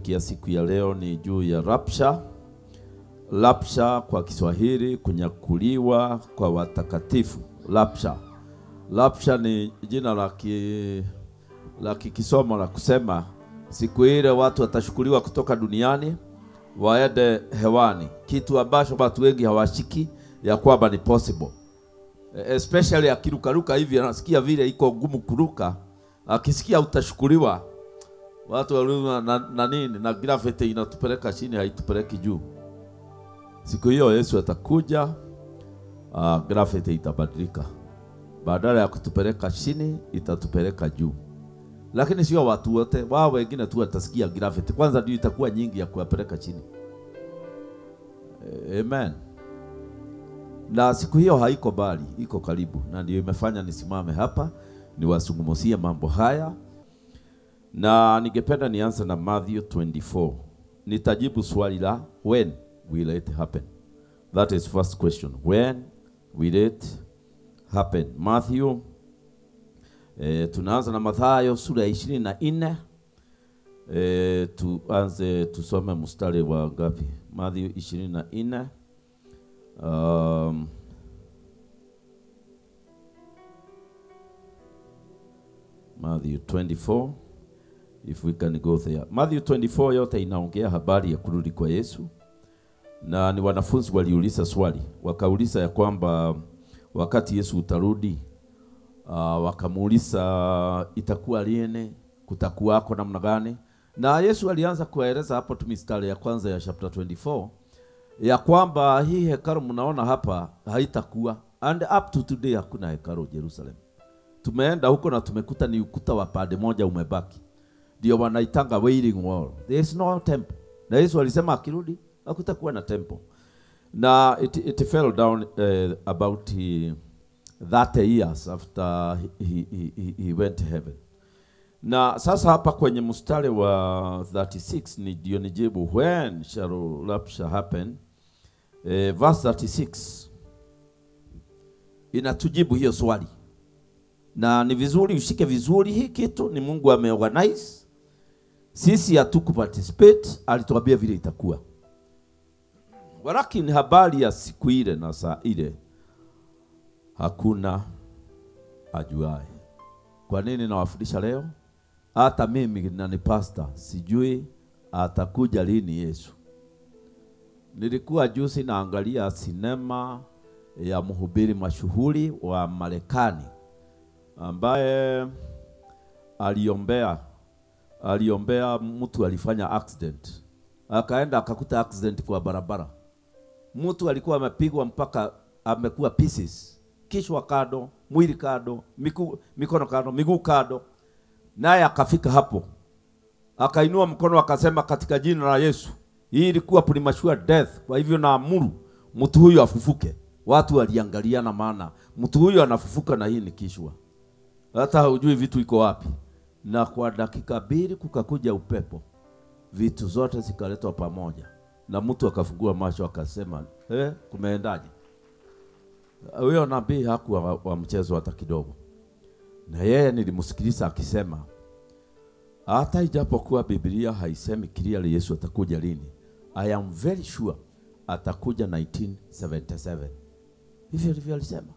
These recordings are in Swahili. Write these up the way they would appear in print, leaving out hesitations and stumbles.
Topic ya siku ya leo ni juu ya rapture. Rapture kwa Kiswahili kunyakuliwa kwa watakatifu. Rapture. Rapture ni jina la kisomo la kusema siku ile watu watashukuliwa kutoka duniani waende hewani. Kitu ambacho watu wengi hawashiki ya kwamba ni possible. Especially akirukaruka hivi anasikia vile iko ngumu kuruka. Akisikia utashukuliwa, watu walio na nini na gravity inatupeleka chini, haitupeleki juu. Siku hiyo Yesu atakuja, gravity itabadilika. Badala ya kutupeleka chini itatupeleka juu. Lakini sio watu wote, wao wengine tu watasikia gravity. Kwanza ndio itakuwa nyingi ya kuwapeleka chini. Amen. Na siku hiyo haiko bali, iko karibu. Na ndio imefanya nisimame hapa niwazungumzie mambo haya. Na ningependa nianze na Matthew 24. Nitajibu swali la when will it happen? That is first question. When will it happen? Matthew, tunaanza na Mathayo sura ya 24. Tuanze tusome mstari wa ngapi? Matthew 24. Matthew 24, if we can go there. Matthew 24 yote inaongea habari ya kurudi kwa Yesu. Na ni wanafunzi waliuliza swali. Wakauliza ya kwamba wakati Yesu utarudi, wakamuuliza itakuwa lini, kutakuwako namna gani. Na Yesu alianza kueleza hapo tu mistari ya kwanza ya chapter 24 ya kwamba hii hekalu mnaona hapa haitakuwa. And up to today hakuna hekalu Jerusalem. Tumeenda huko na tumekuta ni ukuta wa pande moja umebaki. Ndio wanaitanga wailing wall. There is no temple. Na Yesu alisema akirudi hakutakuwa na temple. Na it fell down about 30 years after he went to heaven. Na sasa hapa kwenye mstari wa 36 ni ndio nijibu when shall rapture happen. Verse 36 inatujibu hiyo swali. Na ni vizuri ushike vizuri hii kitu, ni Mungu ameorganize. Sisi hatuku participate, alituambia vile itakuwa. Walakini habari ya siku ile na saa ile hakuna ajuaye. Kwa nini nawafundisha leo? Hata mimi na ni pastor sijui atakuja lini Yesu. Nilikuwa juzi naangalia sinema ya mhubiri mashuhuri wa Marekani ambaye aliombea mtu alifanya accident. Akaenda akakuta accident kwa barabara. Mtu alikuwa amepigwa mpaka amekuwa pieces. Kichwa kado, mwili kado, mikono kado, miguu kado. Naye akafika hapo. Akainua mkono akasema katika jina la Yesu. Hii ilikuwa premature death. Kwa hivyo naamuru mtu huyu afufuke. Watu waliangaliana, maana mtu huyu anafufuka na hii ni kichwa. Hata hujui vitu iko wapi. Na kwa dakika 2 kukakuja upepo. Vitu zote zikaletwa pamoja. Na mtu akafungua macho akasema, kumeendaje? Huyo nabii hakuwa wa mchezo hata kidogo. Na yeye nilimsikiliza akisema, hata ijapokuwa Biblia haisemi clearly Yesu atakuja lini, I am very sure atakuja 1977. Hivyo ndivyo alisema.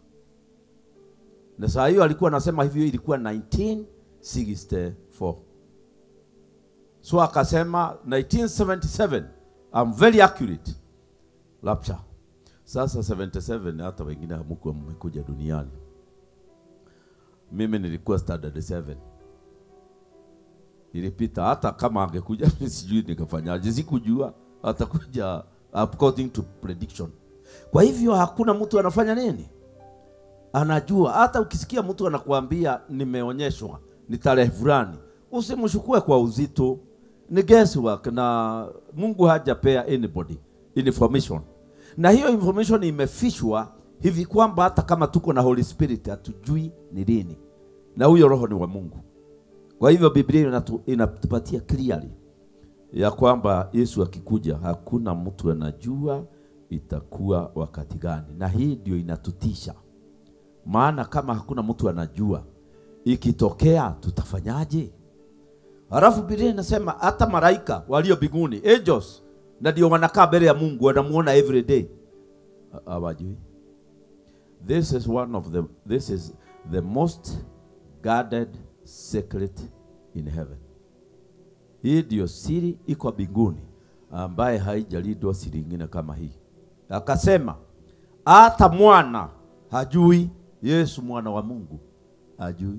Na saa hiyo alikuwa anasema hivyo, ilikuwa 1964. So akasema 1977, I'm very accurate. Rapture. Sasa 77 hata wengine hamkuwa mmekuja duniani. Mimi nilikuwa standard 7. Ilipita hata kama angekuja sijui nikafanyaje, sikujua atakuja according to prediction. Kwa hivyo hakuna mtu anafanya nini? Anajua. Hata ukisikia mtu anakuambia nimeonyeshwa ni tarehe fulani, usimshukue kwa uzito. Ni guesswork, na Mungu hajapea anybody information. Na hiyo information imefichwa hivi kwamba hata kama tuko na Holy Spirit hatujui ni lini. Na huyo roho ni wa Mungu. Kwa hivyo Biblia inatupatia clearly ya kwamba Yesu akikuja hakuna mtu anajua itakuwa wakati gani. Na hii ndio inatutisha. Maana kama hakuna mtu anajua, ikitokea tutafanyaje? Halafu Biblia inasema hata malaika walio mbinguni, angels, na ndio wanakaa mbele ya Mungu, wanamuona every day, hawajui. This is one of the, this is the most guarded secret in heaven. Hii ndio siri iko mbinguni ambaye haijalindwa siri nyingine kama hii. Akasema hata mwana hajui, Yesu mwana wa Mungu hajui.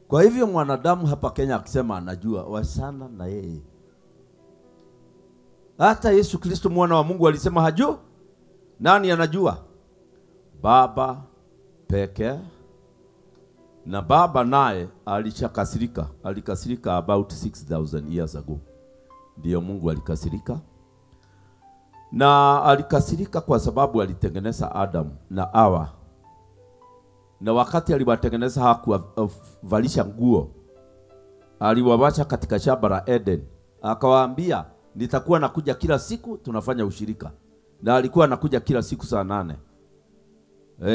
Kwa hivyo mwanadamu hapa Kenya akisema anajua, wasana na yeye. Hata Yesu Kristo mwana wa Mungu alisema hajui. Nani anajua? Baba peke. Na Baba naye alishakasirika, alikasirika about 6,000 years ago. Ndiyo Mungu alikasirika. Na alikasirika kwa sababu alitengeneza Adam na Hawa. Na wakati aliwatengeneza hakuwavalisha nguo. Aliwawacha katika shamba la Eden. Akawaambia nitakuwa nakuja kila siku tunafanya ushirika. Na alikuwa anakuja kila siku saa 8.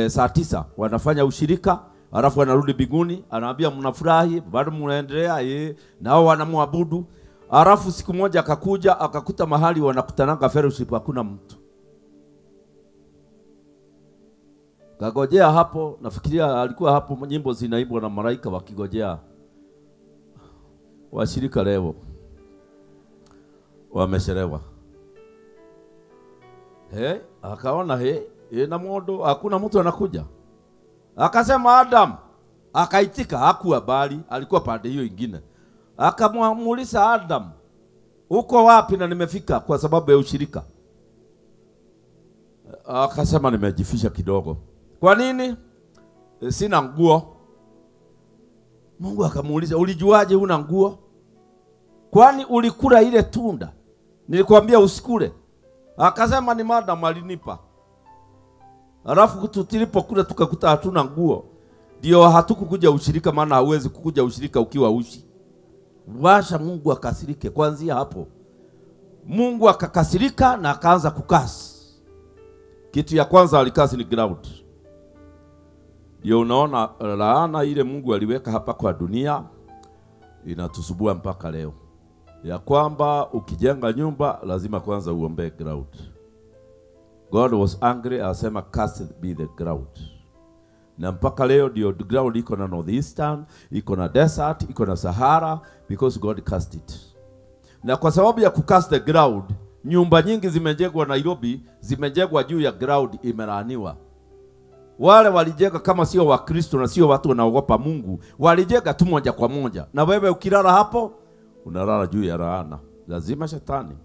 Saa 9 wanafanya ushirika, alafu wanarudi mbinguni, anawaambia mnafurahi, bado mnaendelea, nao wanamwabudu. Alafu siku moja akakuja akakuta mahali wanakutananga fellowship hakuna mtu. Kagojea hapo, nafikiria alikuwa hapo nyimbo zinaimbwa na malaika wakigojea washirika leo wamechelewa. Akaona na modo hakuna mtu anakuja. Akasema Adam, akaitika, hakuwa bali, alikuwa pande hiyo ingine. Akamuuliza Adam, uko wapi na nimefika kwa sababu ya ushirika? Akasema nimejifisha kidogo. Kwa nini? Sina nguo. Mungu akamuuliza, ulijuaje huna nguo? Kwani ulikula ile tunda nilikwambia usikule? Akasema ni madam alinipa. Alafu tulipokula tukakuta hatuna nguo. Ndio hatukukuja ushirika, maana hauwezi kukuja ushirika ukiwa uchi. Washa Mungu akasirike. Kuanzia hapo Mungu akakasirika na akaanza kukasi. Kitu ya kwanza alikasi ni ground. Ndio unaona laana ile Mungu aliweka hapa kwa dunia inatusubua mpaka leo. Ya kwamba ukijenga nyumba lazima kwanza uombe ground. God was angry, asema cursed be the ground. Na mpaka leo ndio ground iko na northeastern, iko na desert, iko na Sahara, because God cast it. Na kwa sababu ya kucast the ground, nyumba nyingi zimejengwa Nairobi, zimejengwa juu ya ground imelaaniwa. Wale walijenga kama sio Wakristo na sio watu wanaogopa Mungu, walijenga tu moja kwa moja. Na wewe ukilala hapo, unalala juu ya laana. Lazima shetani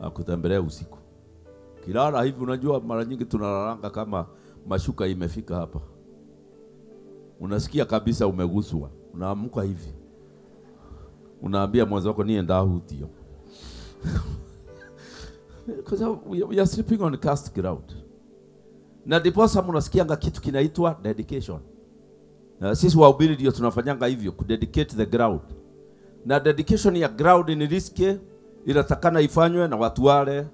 akutembelee usiku. Kilala hivi, unajua mara nyingi tunalalanga kama mashuka imefika hapa. Unasikia kabisa umeguswa. Unaamka hivi. Unaambia mwanzo wako nienda hutio. Because we are sleeping on cast ground. Na ndiposa mnasikianga kitu kinaitwa dedication. Na sisi wahubiri ndio tunafanyanga hivyo, kudedicate the ground. Na dedication ya ground ni riski, inatakana ifanywe na watu wale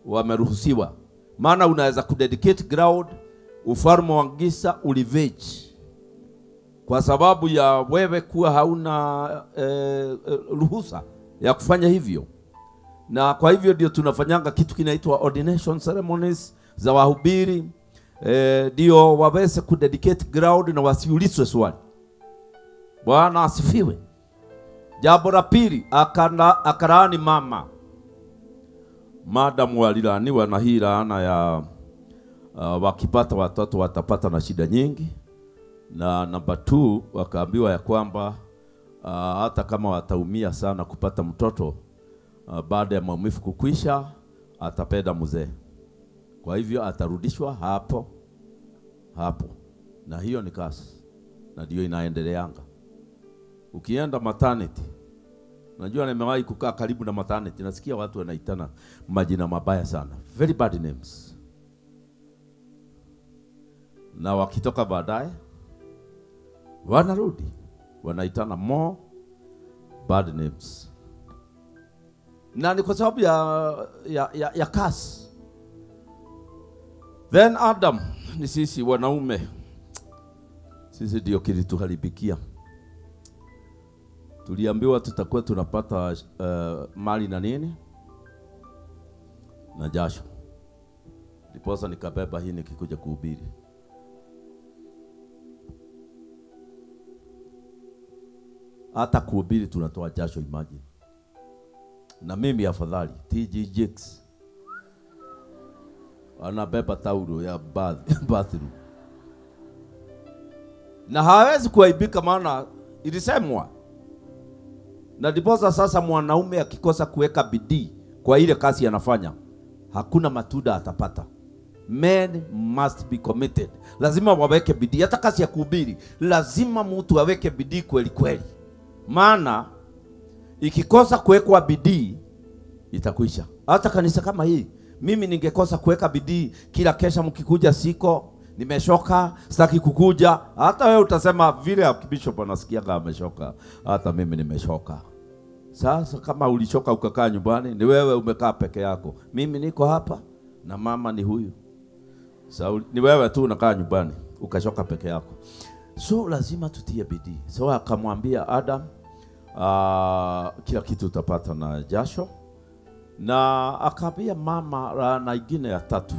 wameruhusiwa. Maana unaweza kudedicate ground, ufalme wa giza ulivage. Kwa sababu ya wewe kuwa hauna ruhusa ya kufanya hivyo. Na kwa hivyo ndio tunafanyanga kitu kinaitwa ordination ceremonies za wahubiri, ndio waweze kudedicate ground na wasiulizwe swali. Bwana asifiwe. Jambo la pili, akalaani mama. Madamu walilaaniwa na hii laana ya wakipata watoto watapata na shida nyingi. Na namba 2 wakaambiwa ya kwamba hata kama wataumia sana kupata mtoto, baada ya maumivu kukwisha atapenda mzee. Kwa hivyo atarudishwa hapo hapo. Na hiyo ni kasi. Na ndio inaendeleanga. Ukienda maternity, najua nimewahi kukaa karibu na maternity, nasikia watu wanaitana majina mabaya sana, very bad names. Na wakitoka baadaye wanarudi wanaitana more bad names. Na ni kwa sababu ya kasi. Then Adam, ni sisi wanaume, sisi ndio kilituharibikia. Tuliambiwa tutakuwa tunapata mali na nini? Na jasho. Ndiposa nikabeba hii nikikuja kuhubiri. Hata kuhubiri tunatoa jasho, imagine. Na mimi afadhali TG Jakes anabeba taulo ya bathroom. Na hawezi kuaibika, maana ilisemwa. Na ndiposa sasa mwanaume akikosa kuweka bidii kwa ile kazi anafanya, hakuna matunda atapata. Men must be committed. Lazima waweke bidii. Hata kazi ya kuhubiri lazima mtu aweke bidii kweli kweli. Maana ikikosa kuwekwa bidii itakwisha. Hata kanisa kama hii, mimi ningekosa kuweka bidii, kila kesha mkikuja siko, nimeshoka, sitaki kukuja. Hata wewe utasema vile bishop anasikia ameshoka, hata mimi nimeshoka. Sasa kama ulishoka ukakaa nyumbani, ni wewe umekaa peke yako. Mimi niko hapa na mama ni huyu. So, ni wewe tu unakaa nyumbani ukashoka peke yako. So lazima tutie bidii. So akamwambia Adam, kila kitu utapata na jasho. Na akaambia mama na ingine ya tatu.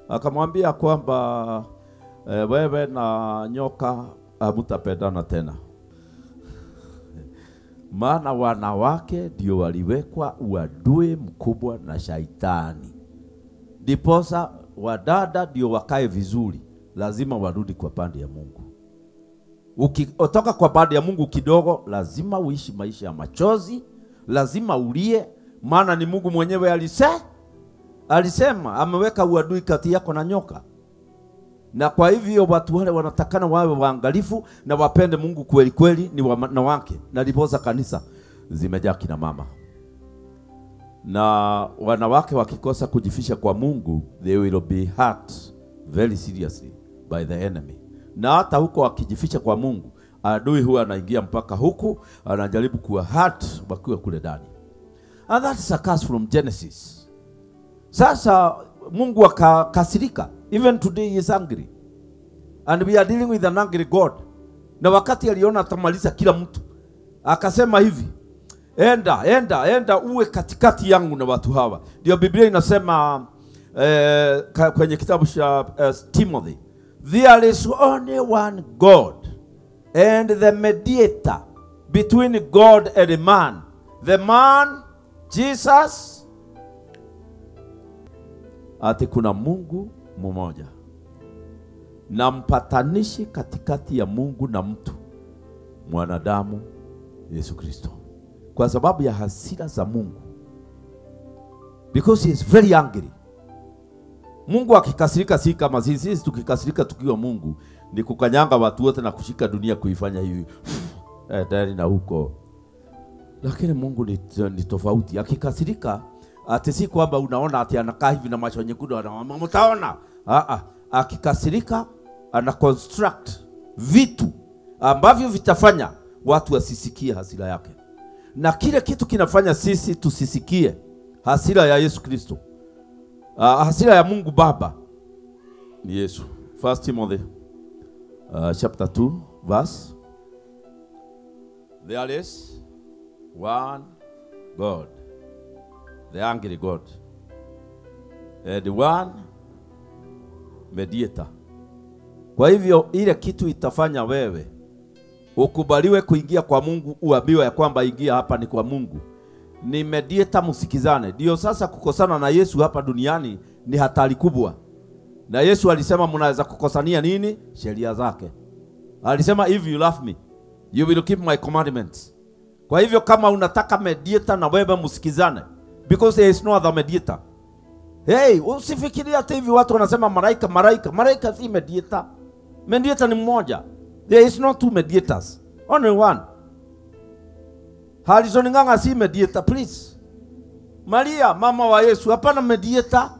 Akamwambia kwamba wewe na nyoka hamtapendana tena. Maana wanawake ndio waliwekwa uadui mkubwa na shaitani. Ndiposa wadada ndio wakae vizuri, lazima warudi kwa pande ya Mungu. Ukitoka kwa pande ya Mungu kidogo, lazima uishi maisha ya machozi, lazima ulie, maana ni Mungu mwenyewe alisema ameweka uadui kati yako na nyoka. Na kwa hivyo watu wale wanatakana wawe waangalifu na wapende Mungu kweli kweli, ni wanawake. Na ndiposa kanisa zimejaa kina mama. Na wanawake wakikosa kujifisha kwa Mungu, they will be hurt very seriously by the enemy. Na hata huko wakijifisha kwa Mungu, adui huwa anaingia mpaka huku, anajaribu kuwa hurt wakiwa kule ndani. And that's a curse from Genesis. Sasa Mungu akakasirika. Even today he is angry. And we are dealing with an angry God. Na wakati aliona atamaliza kila mtu, akasema hivi, enda, enda, enda uwe katikati yangu na watu hawa. Ndio Biblia inasema kwenye kitabu cha Timothy, there is only one God and the mediator between God and man, the man Jesus. Ati kuna Mungu mmoja na mpatanishi katikati ya Mungu na mtu, mwanadamu Yesu Kristo. Kwa sababu ya hasira za Mungu, because he is very angry. Mungu akikasirika si kama sisi tukikasirika tukiwa Mungu ni kukanyanga watu wote na kushika dunia kuifanya hivi ndani na huko. Lakini Mungu ni tofauti. Akikasirika ati si kwamba unaona ati anakaa hivi na macho nyekundu anaona mtaona. Akikasirika ana construct vitu ambavyo vitafanya watu wasisikie hasira yake. Na kile kitu kinafanya sisi tusisikie hasira ya Yesu Kristo, hasira ya Mungu Baba ni Yesu. 1 Timothy chapter 2 verse, there is one God, the angry God, and one mediator. Kwa hivyo ile kitu itafanya wewe ukubaliwe kuingia kwa Mungu, uambiwe ya kwamba ingia hapa ni kwa Mungu, ni mediator, msikizane. Ndio sasa kukosana na Yesu hapa duniani ni hatari kubwa. Na Yesu alisema mnaweza kukosania nini? Sheria zake. Alisema if you love me, you will keep my commandments. Kwa hivyo kama unataka mediator na wewe msikizane, because there is no other mediator. Hey, usifikirie hata hivi watu wanasema malaika, malaika, malaika si mediator. Mediator ni mmoja. There is no two mediators, only one. Harrison Ng'ang'a si mediator, please. Maria, mama wa Yesu, hapana mediator.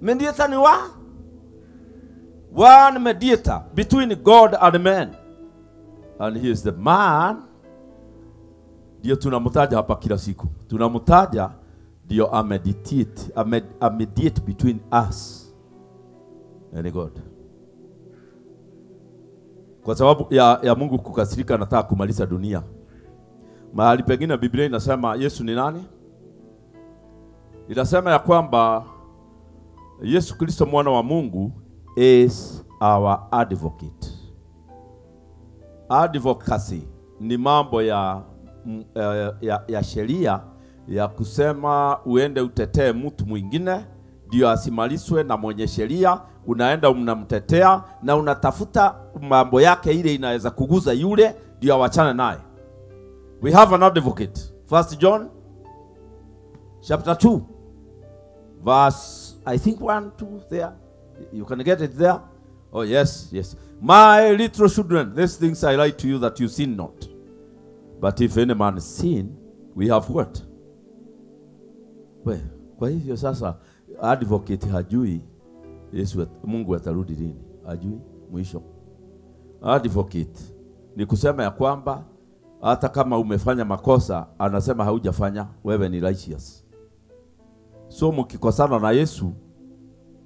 Mediator ni wa? One mediator between God and man. And he is the man. Ndio tunamtaja hapa kila siku. Tunamtaja ndio amediate, amediate between us and God. Kwa sababu ya Mungu kukasirika anataka kumaliza dunia. Mahali pengine Biblia inasema Yesu ni nani? Inasema ya kwamba Yesu Kristo mwana wa Mungu is our advocate. Advocacy ni mambo ya sheria ya kusema uende utetee mtu mwingine ndio asimaliswe na mwenye sheria. Unaenda unamtetea na unatafuta mambo yake ile inaweza kuguza yule ndio awachane naye. We have an advocate. 1 John chapter 2 verse I think 1, 2 there. You can get it there. Oh yes, yes. My little children, these things I write to you that you sin not. But if any man sin, we have what? Well, kwa hivyo sasa advocate hajui Yesu Mungu atarudi lini. Hajui mwisho. Advocate ni kusema ya kwamba hata kama umefanya makosa, anasema haujafanya, wewe ni righteous. So mkikosana na Yesu,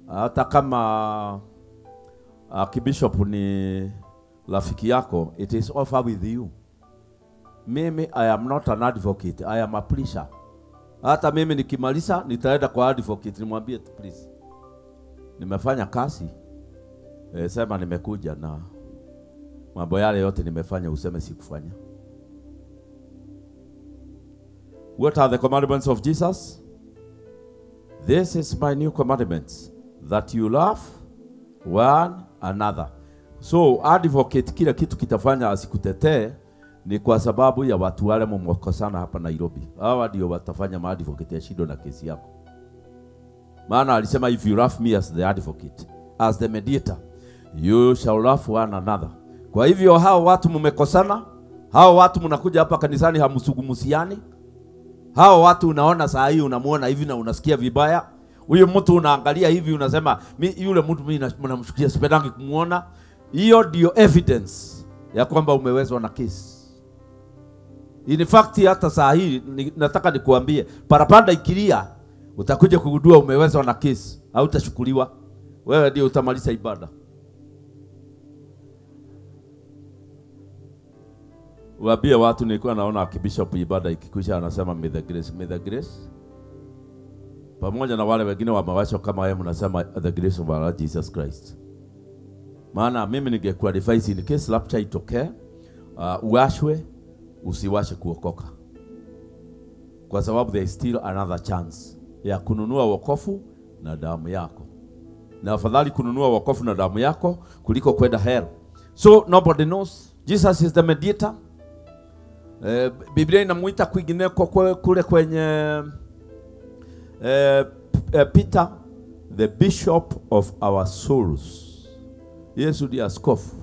hata kama Archbishop ni rafiki yako, it is over with you. Mimi, I am not an advocate, I am a preacher. Hata mimi nikimaliza nitaenda kwa advocate nimwambie please, nimefanya kazi, sema nimekuja na mambo yale yote nimefanya, useme sikufanya. What are the commandments of Jesus? This is my new commandments, that you love one another. So advocate kila kitu kitafanya asikutetee ni kwa sababu ya watu wale mmekosana hapa Nairobi. Hawa ndio watafanya maadvocate ya shido na kesi yako. Maana alisema if you love me as the advocate, as the mediator, you shall love one another. Kwa hivyo hao watu mmekosana, hao watu mnakuja hapa kanisani hamsugumusiani. Hao watu unaona saa hii unamuona hivi na unasikia vibaya. Huyo mtu unaangalia hivi unasema mi, yule mtu mimi namshukia sipendangi kumuona. Hiyo ndio evidence ya kwamba umewezwa na kesi. In fact hata saa hii nataka nikuambie, parapanda ikilia utakuja kugundua umewezwa na kesi, hautashukuliwa. Wewe ndio utamaliza ibada. Waambie watu nilikuwa naona akibishop ibada ikikwisha anasema may the grace, may the grace. Pamoja na wale wengine wamewashwa kama yeye mnasema the grace of our Lord Jesus Christ. Maana mimi ningequalify in case rapture itokee, uashwe usiwashe kuokoka. Kwa sababu there is still another chance ya kununua wokovu na damu yako. Na afadhali kununua wokovu na damu yako kuliko kwenda hell. So nobody knows. Jesus is the mediator. Biblia inamuita kwingineko kule kwenye Peter, the bishop of our souls. Yesu ndiye askofu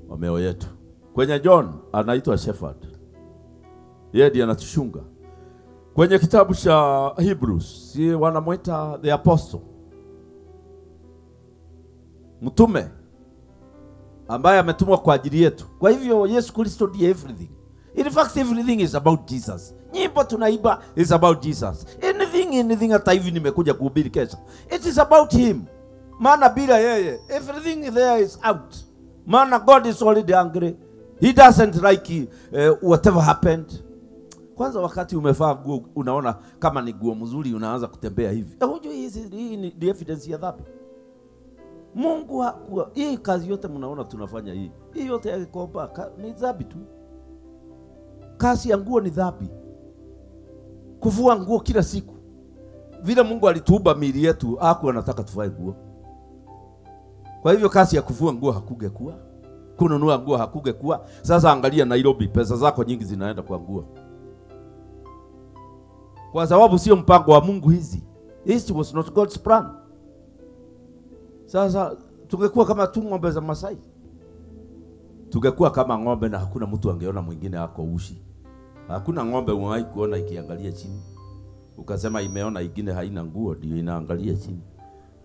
wa mioyo yetu. Kwenye John anaitwa shepherd. Yeye ndiye anatuchunga. Kwenye kitabu cha Hebrews, si wanamuita the apostle, mtume ambaye ametumwa kwa ajili yetu. Kwa hivyo Yesu Kristo ndiye everything. In fact everything is about Jesus. Nyimbo tunaiba is about Jesus. Anything hata hivi nimekuja kuhubiri kesho, it is about him. Maana bila yeye everything there is out. Maana God is already angry. He doesn't like whatever happened. Kwanza wakati umevaa nguo unaona kama ni nguo mzuri unaanza kutembea hivi. Unajua hii ni the evidence ya dhambi. Mungu hakuwa hii kazi yote mnaona tunafanya hii. Hii yote ya kuomba ni dhambi tu. Kazi ya nguo ni dhambi. Kuvua nguo kila siku. Vile Mungu alituumba miili yetu, hakuwa anataka tuvae nguo. Kwa hivyo kazi ya kuvua nguo hakungekuwa. Kununua nguo hakungekuwa. Sasa angalia Nairobi, pesa zako nyingi zinaenda kwa nguo. Kwa sababu sio mpango wa Mungu hizi. This was not God's plan. Sasa tungekuwa kama tu ng'ombe za Masai. Tungekuwa kama ng'ombe na hakuna mtu angeona mwingine ako ushi. Hakuna ng'ombe umewahi kuona ikiangalia chini. Ukasema imeona ingine haina nguo ndio inaangalia chini.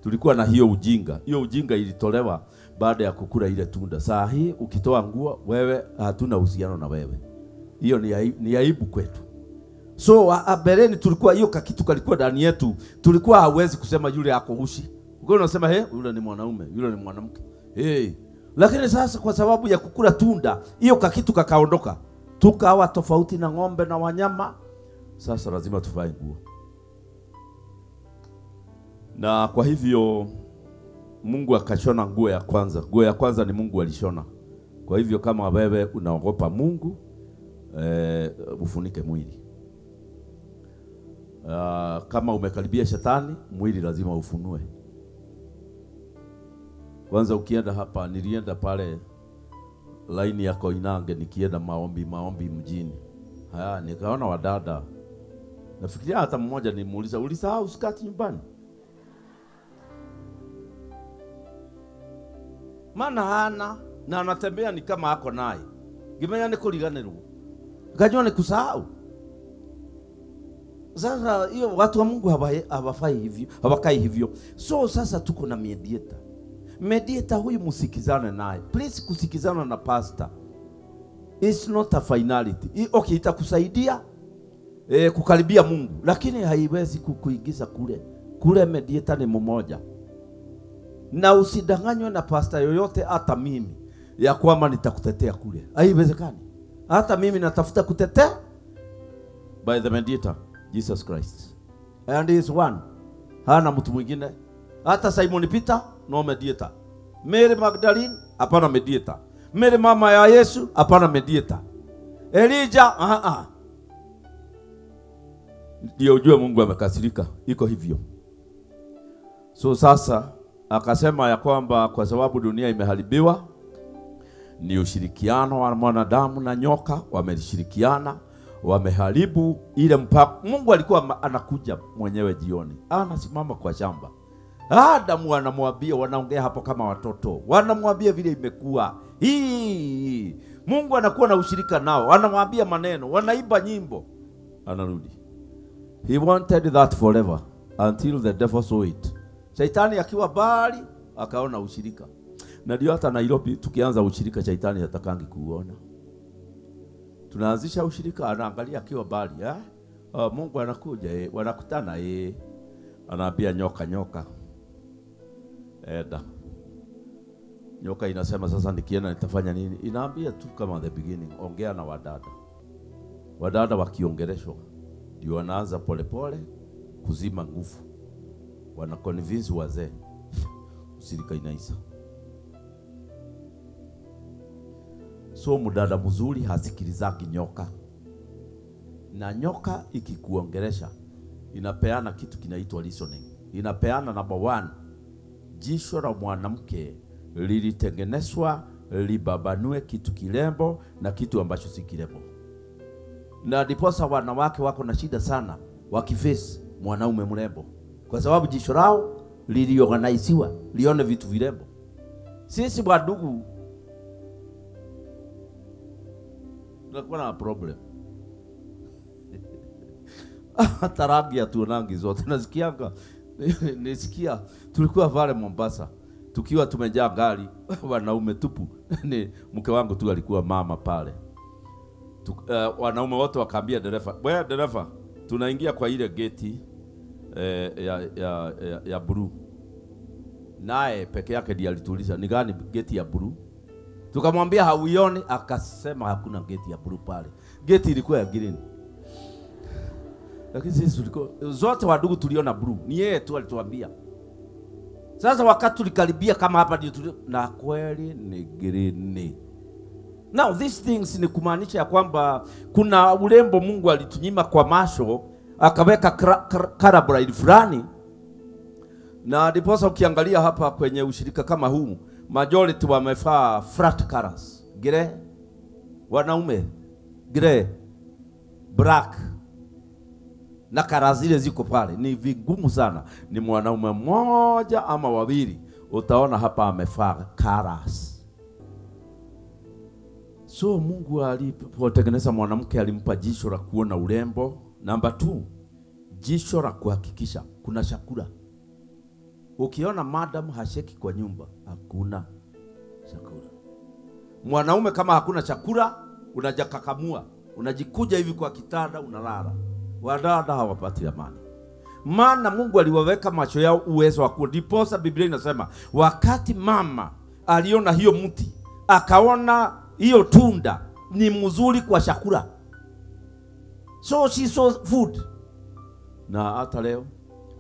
Tulikuwa na hiyo ujinga. Hiyo ujinga ilitolewa baada ya kukula ile tunda. Saa hii ukitoa nguo wewe hatuna uhusiano na wewe. Hiyo ni aibu kwetu. So mbeleni tulikuwa hiyo kakitu kalikuwa ndani yetu. Tulikuwa hawezi kusema yule ako ushi. Ukiwa unasema he, yule ni mwanaume, yule ni mwanamke. Hey. Lakini sasa kwa sababu ya kukula tunda, hiyo kakitu kakaondoka. Tukawa tofauti na ng'ombe na wanyama. Sasa lazima tuvae nguo. Na kwa hivyo Mungu akashona nguo ya kwanza. Nguo ya kwanza ni Mungu alishona. Kwa hivyo kama wewe unaogopa Mungu, ufunike mwili. Kama umekaribia shetani, mwili lazima ufunue. Kwanza ukienda hapa, nilienda pale laini ya Koinange nikienda maombi mjini. Haya, nikaona wadada. Nafikiria hata mmoja nimuuliza, ulisahau skati nyumbani? Maana hana na anatembea ni kama ako naye. Ngimenya ni kuriganirwo. Ngajua ni kusahau. Sasa hiyo watu wa Mungu hawafai hivyo, hawakai hivyo. So sasa tuko na mediator. Mediator huyu musikizane naye. Please, kusikizana na pastor it's not a finality. Okay, itakusaidia kukaribia Mungu, lakini haiwezi kukuingiza kule. Kule mediator ni mmoja. Na usidanganywe na pastor yoyote, hata mimi, ya kwamba nitakutetea kule. Haiwezekani. Hata mimi natafuta kutetea by the mediator Jesus Christ. And he is one. Hana mtu mwingine. Hata Simon Peter, no mediator. Mary Magdalene, hapana mediator. Mary mama ya Yesu, hapana mediator. Elijah, Ndio ujue Mungu amekasirika. Iko hivyo. So sasa akasema ya kwamba kwa sababu dunia imeharibiwa, ni ushirikiano wa mwanadamu na nyoka, wameshirikiana, wameharibu ile mpaka. Mungu alikuwa anakuja mwenyewe jioni, anasimama kwa shamba. Adamu anamwambia, wanaongea hapo kama watoto, wanamwambia vile imekuwa hii. Mungu anakuwa na ushirika nao, anamwambia maneno, wanaimba nyimbo, anarudi. He wanted that forever until the devil saw it. Shaitani akiwa bali akaona ushirika. Na ndio hata Nairobi tukianza ushirika shaitani hatakangi kuona. Tunaanzisha ushirika, anaangalia akiwa bali, eh? Mungu anakuja, wanakutana, anaambia nyoka, nyoka. Eda. Nyoka inasema sasa nikienda nitafanya nini? Inaambia tu kama the beginning, ongea na wadada. Wadada wakiongeleshwa ndio wanaanza polepole kuzima nguvu. Wana convince wazee. Ushirika inaisha. So mdada mzuri hasikilizaki nyoka. Na nyoka ikikuongelesha inapeana kitu kinaitwa listening. Inapeana number 1. Jicho la mwanamke lilitengenezwa libabanue kitu kirembo na kitu ambacho si kirembo. Na ndiposa wanawake wako na shida sana wakiface mwanaume mrembo, kwa sababu jicho lao liliorganiziwa lione vitu virembo. Sisi wadugu tunakuwa na problem. Hata rangi hatuonangi zote. Nasikianga, nisikia tulikuwa pale Mombasa tukiwa tumejaa gari wanaume tupu. Ni mke wangu tu alikuwa mama pale. Wanaume wote wakaambia dereva, "Wewe dereva, tunaingia kwa ile geti ya blue." Naye peke yake ndiye alituuliza, "Ni gani geti ya blue?" Tukamwambia hauioni, akasema hakuna geti ya blue pale. Geti ilikuwa ya green. Lakini sisi tulikuwa zote wadugu tuliona blue. Ni yeye tu alituambia. Sasa wakati tulikaribia kama hapa ndio na kweli ni green. Now these things ni kumaanisha ya kwamba kuna urembo Mungu alitunyima kwa macho, akaweka colorblind fulani. Na ndiposa ukiangalia hapa kwenye ushirika kama huu, majority wamevaa flat colors. Grey, wanaume grey, black. Na kara zile ziko pale ni vigumu sana. Ni mwanaume mmoja ama wawili utaona hapa amevaa colors. So Mungu alipotengeneza mwanamke alimpa jicho la kuona urembo. Namba 2, jicho la kuhakikisha kuna chakula. Ukiona madam hasheki kwa nyumba, hakuna chakula. Mwanaume kama hakuna chakula, unajakakamua, unajikuja hivi kwa kitanda, unalala. Wadada hawapati amani. Maana Mungu aliwaweka macho yao uwezo wa kuona. Ndiposa Biblia inasema wakati mama aliona hiyo mti, akaona hiyo tunda, ni mzuri kwa chakula. So she saw food. Na hata leo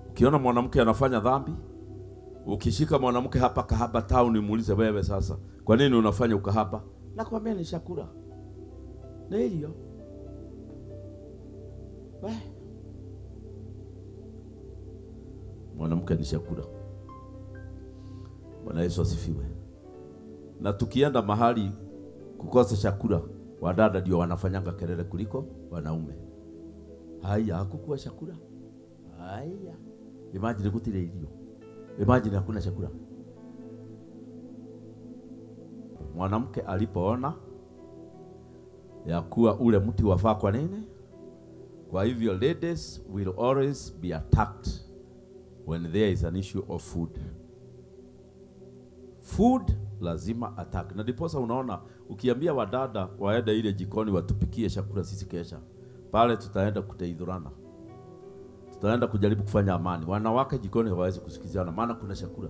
ukiona mwanamke anafanya dhambi, ukishika mwanamke hapa kahaba town muulize wewe sasa, kwa nini unafanya ukahaba? Nakwambia ni chakula. Na hiyo. Mwanamke ni chakula. Bwana Yesu asifiwe. Na tukienda mahali kukosa chakula, wadada ndio wanafanyanga kelele kuliko wanaume. Haya, hakukuwa chakula. Haya. Imagine kutile ilio. Imagine hakuna chakula. Mwanamke alipoona ya kuwa ule mti wafaa kwa nini? Kwa hivyo ladies will always be attacked when there is an issue of food. Food lazima attack. Na ndiposa unaona ukiambia wadada waende ile jikoni watupikie chakula sisi kesha, pale tutaenda kuteidhurana. Tutaenda kujaribu kufanya amani. Wanawake jikoni hawawezi kusikizana maana kuna chakula.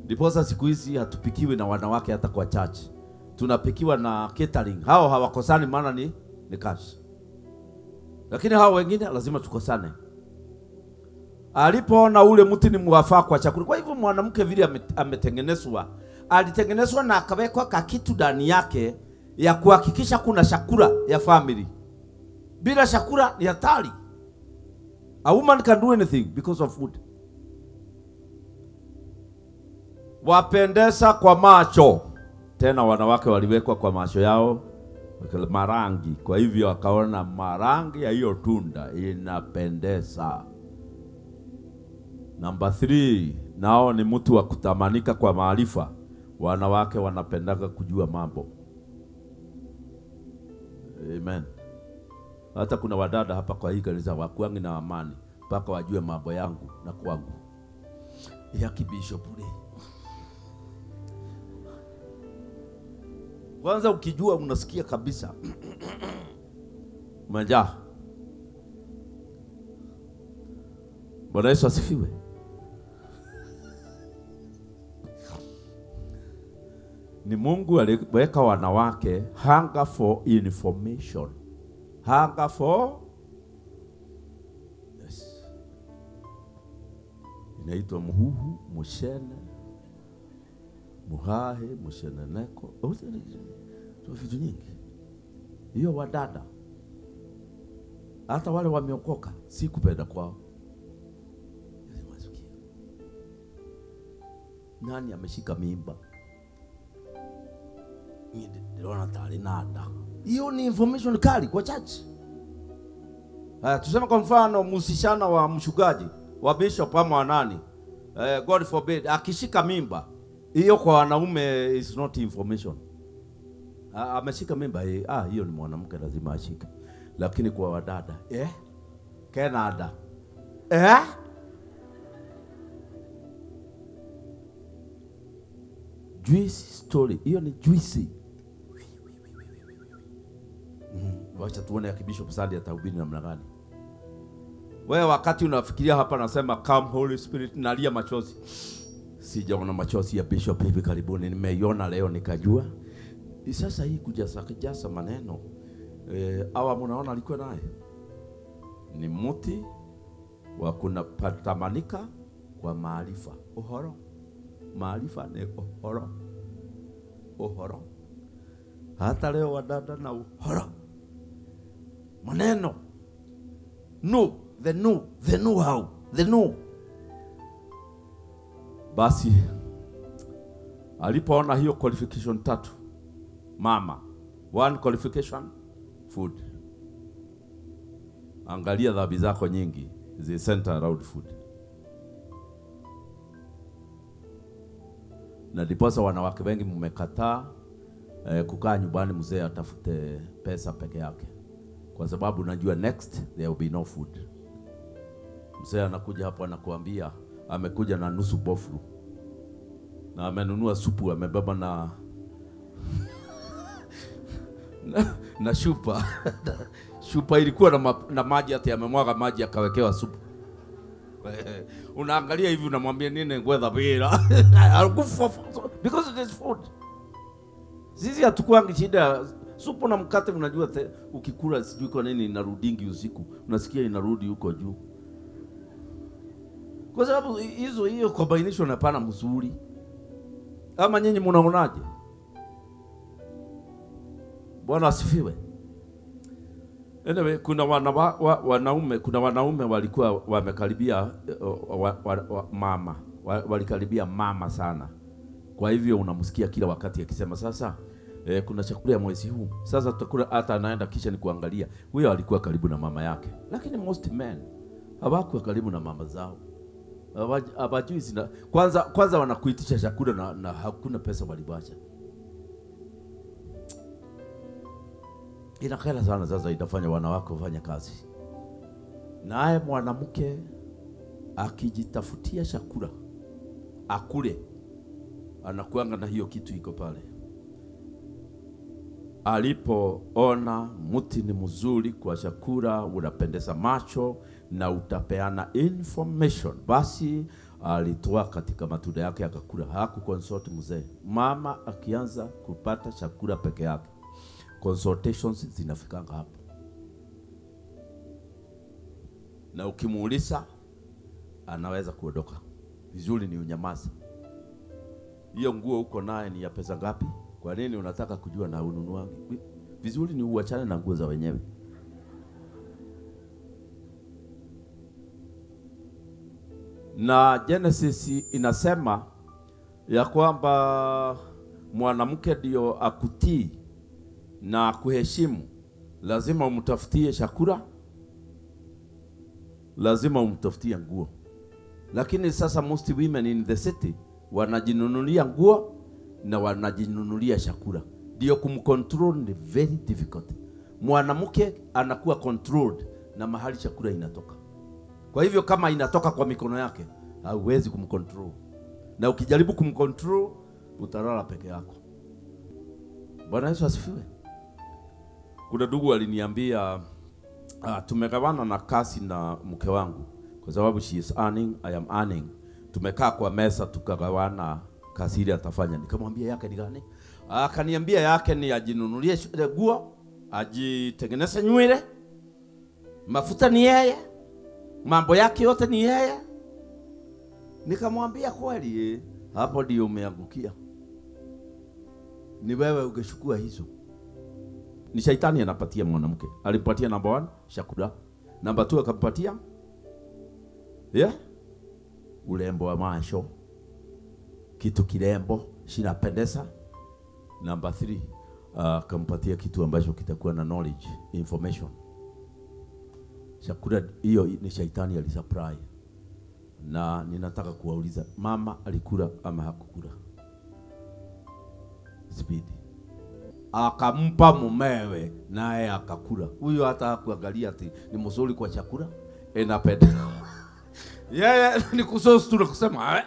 Ndiposa siku hizi hatupikiwi na wanawake hata kwa church. Tunapikiwa na catering. Hao hawakosani maana ni cash. Lakini hao wengine lazima tukosane. Alipoona ule mti ni mwafaa kwa chakula. Kwa hivyo mwanamke vile ametengenezwa, alitengenezwa na akawekwa kakitu ndani yake ya kuhakikisha kuna chakula ya family. Bila chakula ni hatari. A woman can do anything because of food. Wapendeza kwa macho. Tena wanawake waliwekwa kwa macho yao marangi. Kwa hivyo akaona marangi ya hiyo tunda inapendeza. Number 3, nao ni mtu wa kutamanika kwa maarifa. Wanawake wanapendaga kujua mambo. Amen. Hata kuna wadada hapa kwa hii kanisa wakuangi na amani mpaka wajue mambo yangu na kwangu. Ya kibisho pule. Kwanza ukijua unasikia kabisa. Manja. Bwana Yesu asifiwe. Ni Mungu aliweka wanawake hunger for information. Hunger for, yes. Inaitwa muhuhu, mushene, muhahe, musheneneko. Vitu nyingi. Hiyo wadada. Hata wale wameokoka, si kupenda kwao. Nani ameshika mimba? Hiyo ni information kali kwa church. Tuseme kwa mfano msishana wa mshugaji, wa bishop ama wa nani, God forbid, akishika mimba, hiyo kwa wanaume is not information. Ameshika mimba, hiyo ni mwanamke lazima ashike. Lakini kwa wadada, Canada. Juicy story, hiyo ni juicy. Wacha tuone Bishop Sandy atahubiri namna gani. Wewe wakati unafikiria hapa nasema come Holy Spirit, nalia machozi. Sijaona machozi ya Bishop hivi karibuni, nimeiona leo nikajua. Sasa hii kujasa maneno. Hawa mnaona alikuwa naye. Ni mti wa kunapatamanika kwa maarifa. Uhoro. Maarifa ni uhoro. Uhoro. Hata leo wadada na uhoro. Maneno. No, the no, the know how, the no. Basi alipoona hiyo qualification tatu, mama, one qualification, food. Angalia dhambi zako nyingi zi center around food. Na ndiposa wanawake wengi mmekataa kukaa nyumbani mzee atafute pesa peke yake. Kwa sababu najua next there will be no food. Mzee anakuja hapo anakuambia amekuja na nusu boflu. Na amenunua supu, amebeba na na shupa. Shupa ilikuwa na maji, hata amemwaga maji akawekewa supu. Unaangalia hivi unamwambia nini ngwetha bila. Because it is food. Sisi hatukuangi shida supu na mkate. Unajua ukikula sijui kwa nini inarudingi usiku, unasikia inarudi huko juu. Kwa sababu hizo hiyo combination hapana mzuri. Ama nyinyi mnaonaje? Bwana asifiwe. Anyway, kuna wanaume, kuna wanaume walikuwa wamekaribia mama, walikaribia mama sana. Kwa hivyo unamsikia kila wakati akisema sasa kuna chakula ya mwezi huu. Sasa tutakula, hata anaenda kisha ni kuangalia. Huyo alikuwa karibu na mama yake. Lakini most men hawakuwa karibu na mama zao. Hawajui zina kwanza wanakuitisha chakula na hakuna pesa walibacha. Inakera sana. Sasa itafanya wanawake wafanye kazi. Naye mwanamke akijitafutia chakula akule, anakuanga na hiyo kitu iko pale. Alipoona mti ni mzuri kwa chakula, unapendeza macho na utapeana information, basi alitoa katika matunda yake akakula. Hakuconsult mzee. Mama akianza kupata chakula peke yake, consultations zinafikanga hapo. Na ukimuuliza anaweza kuondoka. Vizuri ni unyamaza. Hiyo nguo uko naye ni ya pesa ngapi? Kwa nini unataka kujua na ununuangi? Vizuri ni uachane na nguo za wenyewe. Na Genesis inasema ya kwamba mwanamke ndio akutii na kuheshimu, lazima umtafutie chakula, lazima umtafutie nguo. Lakini sasa most women in the city wanajinunulia nguo na wanajinunulia chakula. Ndio kumcontrol ni very difficult. Mwanamke anakuwa controlled na mahali chakula inatoka. Kwa hivyo kama inatoka kwa mikono yake, hauwezi kumcontrol. Na ukijaribu kumcontrol, utalala peke yako. Bwana Yesu asifiwe. Kuna ndugu aliniambia tumegawana na kasi na mke wangu kwa sababu she is earning, I am earning. Tumekaa kwa meza tukagawana kazi ile atafanya. Nikamwambia yake ni gani? Akaniambia yake ni ajinunulie nguo, ajitengeneze nywele, mafuta ni yeye, mambo yake yote ni yeye. Nikamwambia kweli hapo ndio umeangukia. Ni wewe ungechukua hizo. Ni shaitani anapatia mwanamke. Alimpatia number 1 chakula, number 2 akampatia urembo wa macho, kitu kirembo kinapendeza. Number 3 akampatia kitu ambacho kitakuwa na knowledge, information. Chakula hiyo ni shaitani alisupply. Na ninataka kuwauliza, mama alikula ama hakukula? Speed. Akampa mumewe naye akakula. Huyo hata hakuangalia ati ni mzuri kwa chakula, inapendeza. Yeye ni kusosu tu kusema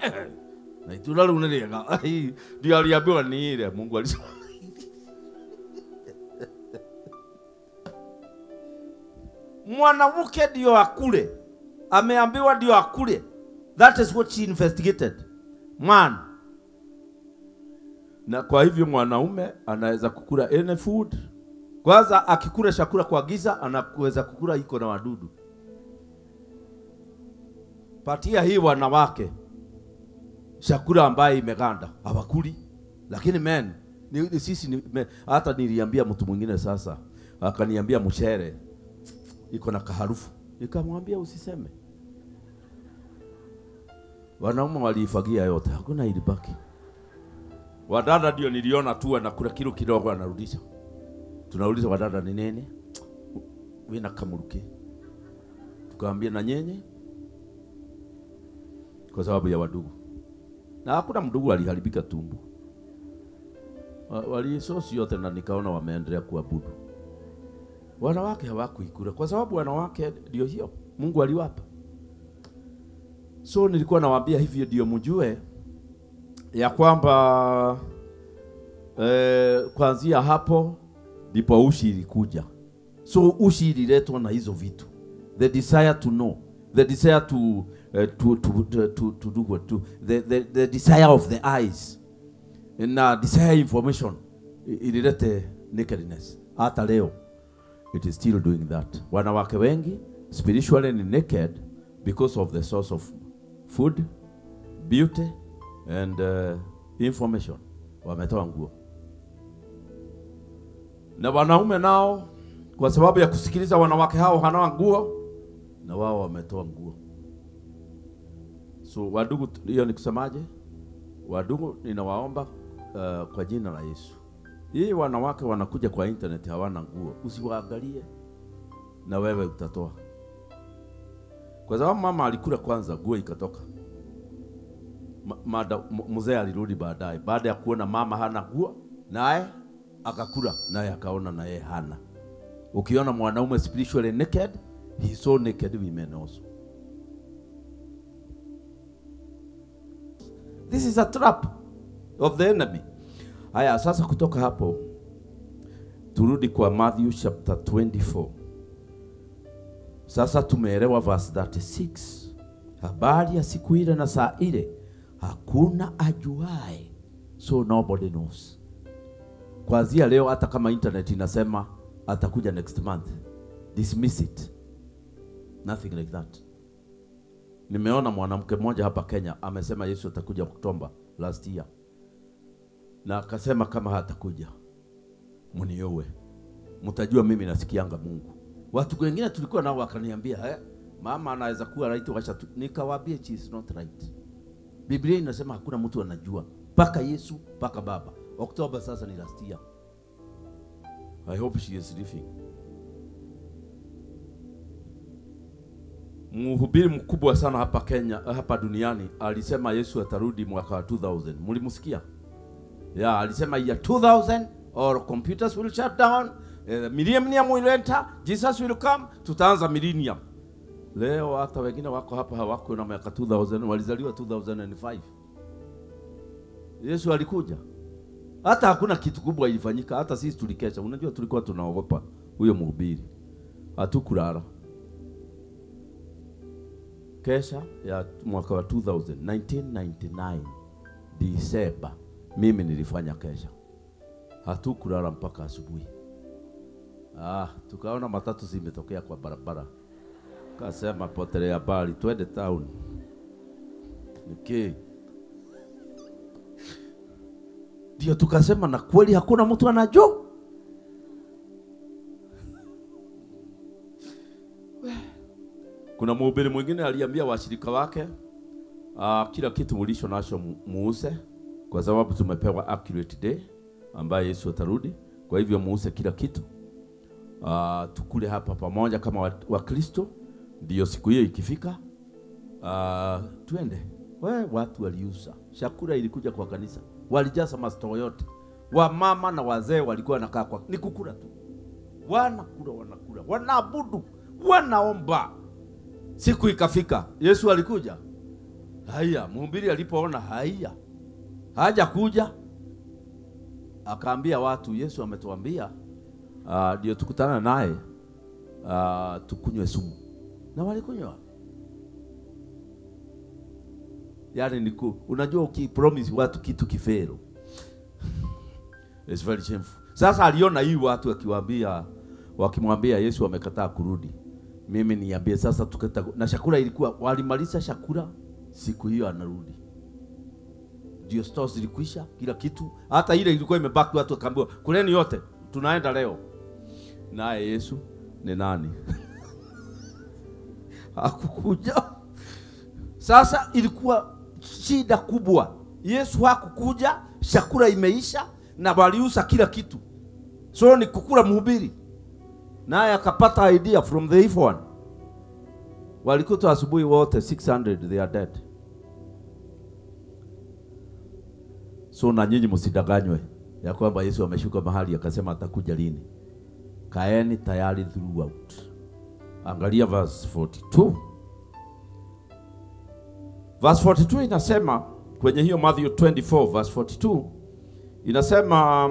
na itulalo unalenga. Ndio aliambiwa ni ile Mungu alisema. Mwanamke ndio akule. Ameambiwa ndio akule. That is what she investigated. Man. Na kwa hivyo mwanaume anaweza kukula any food. Kwanza akikula chakula kwa giza anaweza kukula iko na wadudu. Patia hii wanawake chakula ambaye imeganda, hawakuli. Lakini men, ni sisi ni, men, hata niliambia mtu mwingine sasa, akaniambia mchere iko na kaharufu. Nikamwambia usiseme. Wanaume waliifagia yote, hakuna ilibaki. Wadada ndio niliona tu anakula kilo kidogo anarudisha. Tunauliza wadada ni nini? Wina kamuruke. Tukaambia na nyenye kwa sababu ya wadugu. Na hakuna mdugu aliharibika tumbo. Walisosi yote na nikaona wameendelea kuabudu. Wanawake hawakuikula kwa sababu wanawake ndio hiyo Mungu aliwapa. So nilikuwa nawaambia hivyo ndio mjue ya kwamba kuanzia hapo ndipo ushi ilikuja. So ushi ililetwa na hizo vitu. The desire to know, the desire to to do what to the desire of the eyes and desire information. Ililete nakedness. Hata leo it is still doing that. Wanawake wengi spiritually ni naked because of the source of food, beauty and information. Wametoa nguo. Na wanaume nao kwa sababu ya kusikiliza wanawake hao hawana nguo, na wao wametoa nguo. So wadugu, hiyo ni kusemaje? Wadugu, ninawaomba kwa jina la Yesu. Hii wanawake wanakuja kwa internet hawana nguo, usiwaangalie, na wewe utatoa. Kwa sababu mama alikula kwanza, nguo ikatoka. Mzee alirudi baadaye, baada ya kuona mama hana nguo, naye akakula, naye akaona naye hana. Ukiona mwanaume spiritually naked, he saw naked women also. This is a trap of the enemy. Haya, sasa kutoka hapo turudi kwa Matthew chapter 24. Sasa tumeelewa verse 36. Habari ya siku ile na saa ile hakuna ajuae. So nobody knows. Kuanzia leo, hata kama internet inasema atakuja next month, dismiss it. Nothing like that. Nimeona mwanamke mmoja hapa Kenya amesema Yesu atakuja Oktoba last year. Na akasema kama hatakuja mniowe, mtajua mimi nasikianga Mungu. Watu wengine tulikuwa nao wakaniambia, mama anaweza kuwa right, wacha tu. Nikawaambia she is not right. Biblia inasema hakuna mtu anajua paka Yesu, paka Baba. Oktoba sasa ni last year. I hope she is living. Mhubiri mkubwa sana hapa Kenya, hapa duniani, alisema Yesu atarudi mwaka wa 2000. Mlimusikia? Yeah, alisema year 2000 or computers will shut down, millennium will enter, Jesus will come, tutaanza millennium. Leo hata wengine wako hapa hawako na miaka 2000, walizaliwa 2005. Yesu alikuja. Hata hakuna kitu kubwa ilifanyika, hata sisi tulikesha. Unajua tulikuwa tunaogopa huyo mhubiri. Hatukulala. Kesha ya mwaka wa 2000, 1999 December, mimi nilifanya kesha. Hatukulala mpaka asubuhi. Tukaona matatu zimetokea kwa barabara. Kasema potelea bali, twende town. Okay. Ndio tukasema na kweli hakuna mtu anajua. Kuna mhubiri mwingine aliambia washirika wake, kila kitu mlisho nacho muuse, kwa sababu tumepewa accurate day ambaye Yesu atarudi. Kwa hivyo muuse kila kitu. Tukule hapa pamoja kama Wakristo, ndio siku hiyo ikifika tuende. Watu waliuza. Chakula ilikuja kwa kanisa. Walijaza mastoo yote. Wamama na wazee walikuwa wanakaa kwa ni kukula tu. Wanakula, wanakula, wanaabudu, wanaomba. Siku ikafika, Yesu alikuja. Haya, mhubiri alipoona haya hajakuja, akaambia watu Yesu ametuambia ndio tukutana naye tukunywe sumu. Na walikunywa. Yaani niku, unajua ukipromise watu kitu kifero. It's very shameful. Sasa aliona hii watu wakimwambia Yesu amekataa kurudi. Mimi niambie sasa tukata, na chakula ilikuwa walimaliza chakula siku hiyo anarudi. Ndio stores zilikwisha kila kitu, hata ile ilikuwa imebaki watu wakaambiwa kuleni yote, tunaenda leo. Naye Yesu ni nani? Hakukuja. Sasa ilikuwa shida kubwa. Yesu hakukuja, chakula imeisha na waliuza kila kitu. So ni kukula mhubiri. Naye akapata idea from the evil one. Walikuta asubuhi wote 600 they are dead. So na nyinyi msidanganywe ya kwamba Yesu ameshuka mahali akasema atakuja lini. Kaeni tayari throughout. Angalia verse 42. Verse 42 inasema kwenye hiyo Matthew 24 verse 42 inasema,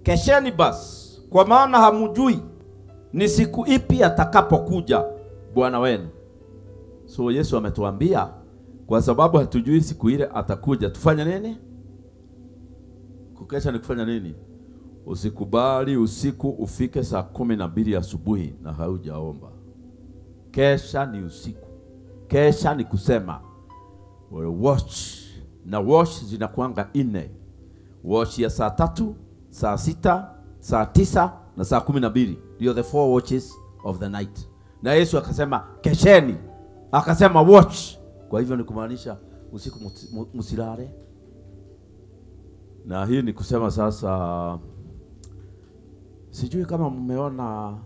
kesheni basi, kwa maana hamujui ni siku ipi atakapokuja Bwana wenu. So Yesu ametuambia kwa sababu hatujui siku ile atakuja, tufanye nini? Kukesha ni kufanya nini? Usikubali usiku ufike saa 12 asubuhi na haujaomba. Kesha ni usiku. Kesha ni kusema watch. Na watch zinakuanga 4. Watch ya saa 3, saa 6, saa 9 na saa 12. Ndio the 4 watches of the night. Na Yesu akasema kesheni. Akasema watch. Kwa hivyo ni kumaanisha usiku msilale. Na hii ni kusema sasa, sijui kama mmeona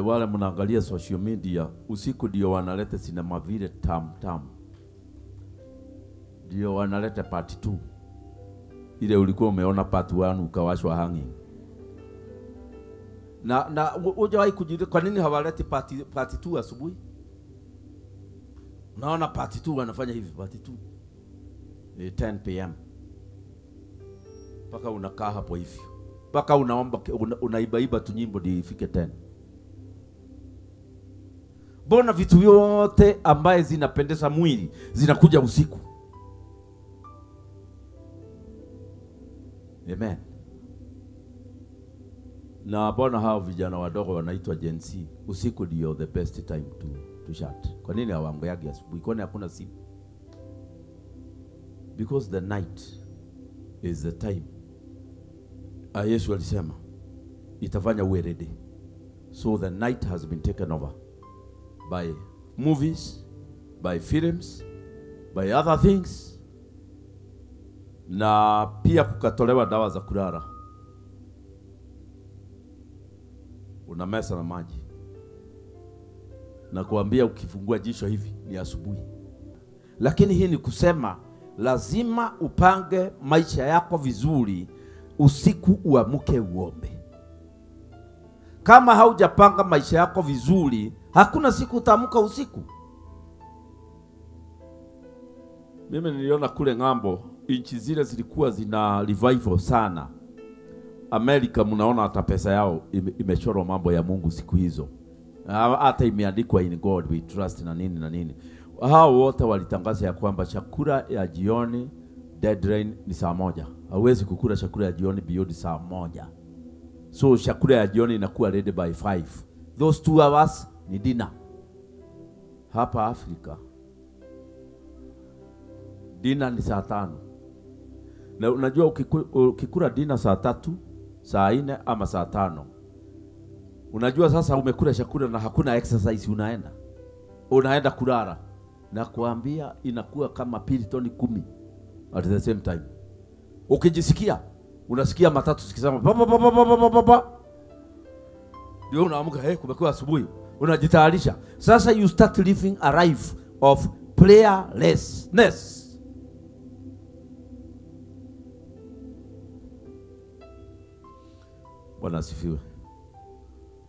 wale mnaangalia social media, usiku ndio wanaleta sinema vile tam tam. Ndio wanaleta part 2. Ile ulikuwa umeona part 1 ukawashwa hanging. Na hujawahi kujiuliza kwa nini hawaleti part 2 asubuhi? Unaona part 2 wanafanya hivi, part 2. 10 p.m. Paka unakaa hapo hivyo. Paka unaomba, unaibaiba tu nyimbo ndio ifike 10. Mbona vitu vyote ambaye zinapendeza mwili zinakuja usiku? Amen. Na mbona hao vijana wadogo wanaitwa Gen Z, usiku ndio the best time to chat. Kwa nini hawaongeagi asubuhi? Kwani hakuna simu? Because the night is the time. Yesu alisema itafanya uwe ready. So the night has been taken over by movies, by films, by other things. Na pia kukatolewa dawa za kulala. Unamesa na maji. Na kuambia ukifungua jicho hivi ni asubuhi. Lakini hii ni kusema lazima upange maisha yako vizuri, usiku uamke uombe. Kama haujapanga maisha yako vizuri, hakuna siku utaamka usiku. Mimi niliona kule ng'ambo, nchi zile zilikuwa zina revival sana. Amerika mnaona hata pesa yao imechorwa mambo ya Mungu siku hizo. Hata imeandikwa in God we trust na nini na nini. Hao wote walitangaza ya kwamba chakula ya jioni deadline ni saa 1. Hauwezi kukula chakula ya jioni beyond saa 1. So chakula ya jioni inakuwa ready by 5. Those 2 hours ni dinner. Hapa Afrika dinner ni saa 5. Na unajua ukikula dinner saa 3, saa 4 ama saa 5. Unajua sasa umekula chakula na hakuna exercise unaenda. Unaenda kulala. Na kuambia inakuwa kama pili toni 10 at the same time. Ukijisikia, unasikia matatu sikisema pa pa pa pa pa pa pa. Ndio unaamka, hey, kumekuwa asubuhi. Unajitayarisha. Sasa you start living a life of prayerlessness. Bwana asifiwe.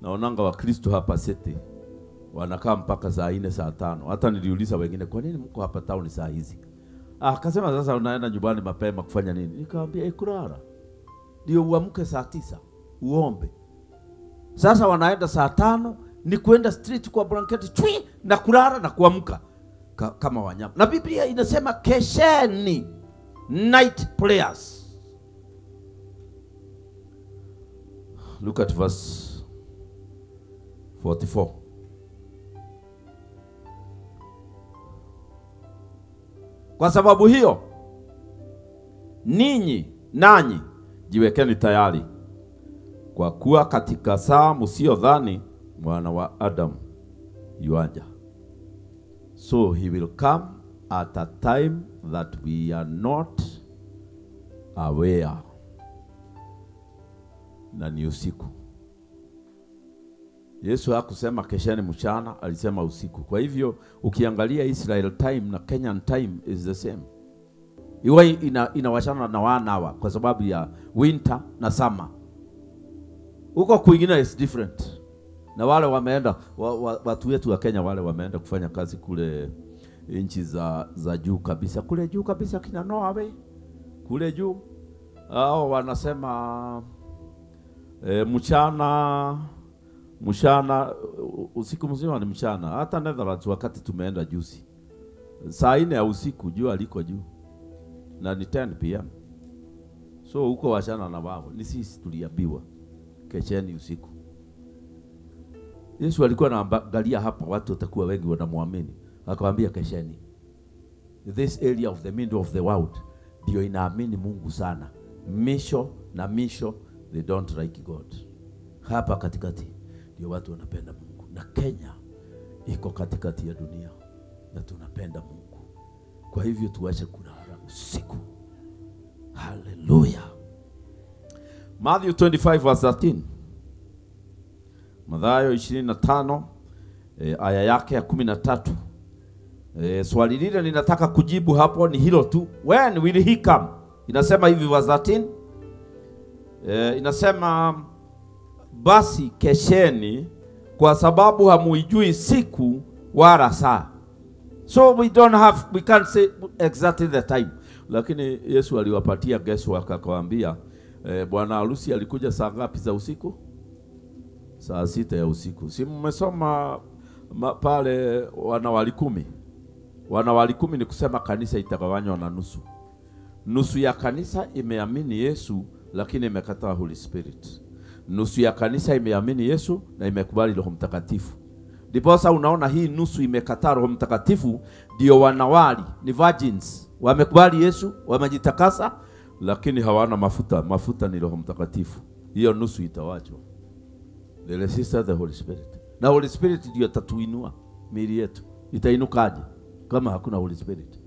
Naonanga wa Kristo hapa sete wanakaa mpaka saa 4, saa 5. Hata niliuliza wengine, kwa nini mko hapa town saa hizi? Akasema sasa unaenda nyumbani mapema kufanya nini? Nikamwambia kulala. Ndio uamke saa 9 uombe. Sasa wanaenda saa 5 ni kuenda street kwa blanketi chui na kulala na kuamka kama wanyama. Na Biblia inasema kesheni, night prayers. Look at verse 44. Kwa sababu hiyo, ninyi nanyi jiwekeni tayari, kwa kuwa katika saa msiyodhani mwana wa Adam yuaja. So he will come at a time that we are not aware. Na ni usiku. Yesu hakusema kesheni mchana, alisema usiku. Kwa hivyo ukiangalia Israel time na Kenyan time is the same. Iwe inawashana na 1 hour kwa sababu ya winter na summer. Huko kwingine is different. Na wale wameenda watu wetu wa Kenya wale wameenda kufanya kazi kule nchi za juu kabisa. Kule juu kabisa kina Norway. Kule juu hao wanasema mchana usiku mzima ni mchana. Hata Netherlands wakati tumeenda juzi saa 4 ya usiku jua liko juu na ni 10 p.m. So huko wachana na wao. Ni sisi tuliambiwa kesheni usiku. Yesu alikuwa anaangalia hapa watu watakuwa wengi wanamuamini. Akawaambia kesheni. This area of the middle of the world ndio inaamini Mungu sana. Misho na misho, they don't like God. Hapa katikati ndio watu wanapenda Mungu. Na Kenya iko katikati ya dunia na tunapenda Mungu. Kwa hivyo tuache kulala usiku. Hallelujah. Matthew 25 verse 13. Mathayo 25 aya yake ya 13. Swali lile ninataka kujibu hapo ni hilo tu. When will he come? Inasema hivi verse 13. Inasema basi kesheni kwa sababu hamuijui siku wala saa. So we don't have, we can't say exactly the time. Lakini Yesu aliwapatia guesswork akawaambia, bwana harusi alikuja saa ngapi za usiku? Saa 6 ya usiku. Si mmesoma pale wanawali 10? Wanawali 10 ni kusema kanisa itagawanywa na nusu. Nusu ya kanisa imeamini Yesu lakini imekataa Holy Spirit. Nusu ya kanisa imeamini Yesu na imekubali Roho Mtakatifu. Ndiposa unaona hii nusu imekataa Roho Mtakatifu ndio wanawali, ni virgins. Wamekubali Yesu, wamejitakasa lakini hawana mafuta. Mafuta ni Roho Mtakatifu. Hiyo nusu itawachwa. They resist the Holy Spirit. Na Holy Spirit ndio atatuinua miili yetu. Itainukaje kama hakuna Holy Spirit?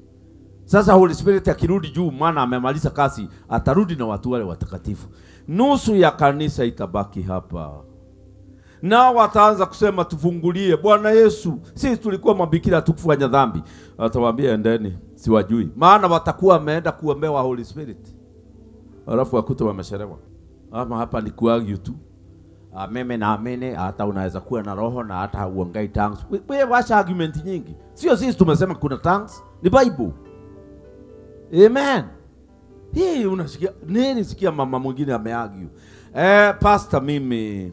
Sasa Holy Spirit akirudi juu, maana amemaliza kazi, atarudi na watu wale watakatifu. Nusu ya kanisa itabaki hapa. Na wataanza kusema tufungulie Bwana Yesu, sisi tulikuwa mabikira tukufanya dhambi. Atawaambia endeni, siwajui. Maana watakuwa wameenda kuombewa Holy Spirit. Alafu wakuta wameshelewa. Ama hapa ni kuargue tu. Mimi naamini hata unaweza kuwa na roho na hata huongei tongues. Wewe wacha argument nyingi. Sio sisi tumesema kuna tongues, ni Bible. Amen. Hii unasikia nini? Sikia mama mwingine ameargue. Pastor, mimi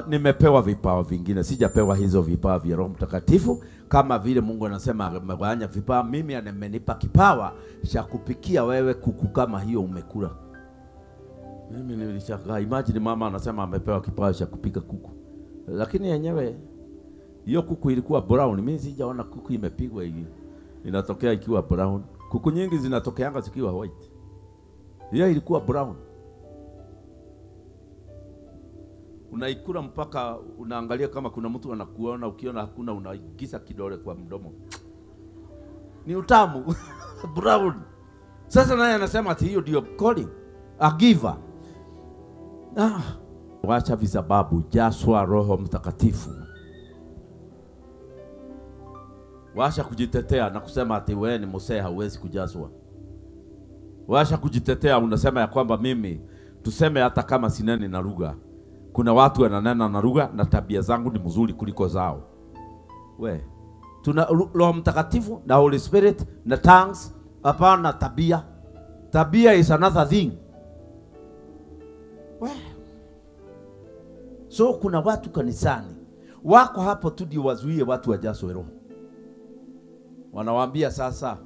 nimepewa vipawa vingine, sijapewa hizo vipawa vya Roho Mtakatifu. Kama vile Mungu anasema amegawanya vipawa, mimi amenipa kipawa cha kupikia wewe kuku kama hiyo umekula. Mimi nilishangaa. Imagine mama anasema amepewa kipawa cha kupika kuku. Lakini yenyewe hiyo kuku ilikuwa brown. Mimi sijaona kuku imepigwa hivi. Inatokea ikiwa brown. Kuku nyingi zinatokeanga zikiwa white. Hiyo ilikuwa brown. Unaikula mpaka unaangalia kama kuna mtu anakuona, ukiona hakuna unaingiza kidole kwa mdomo. Ni utamu. Brown. Sasa naye anasema ati hiyo ndio calling. A giver. Wacha visababu, jaswa Roho Mtakatifu. Wacha kujitetea na kusema ati wewe ni mzee hauwezi kujazwa. Wacha kujitetea unasema ya kwamba mimi tuseme hata kama sineni na lugha. Kuna watu wananena na lugha na tabia zangu ni mzuri kuliko zao. We, tuna Roho Mtakatifu na Holy Spirit na tongues, hapana tabia. Tabia is another thing. We. So kuna watu kanisani wako hapo tu ndio wazuie watu wajazwe roho. Wanawaambia sasa,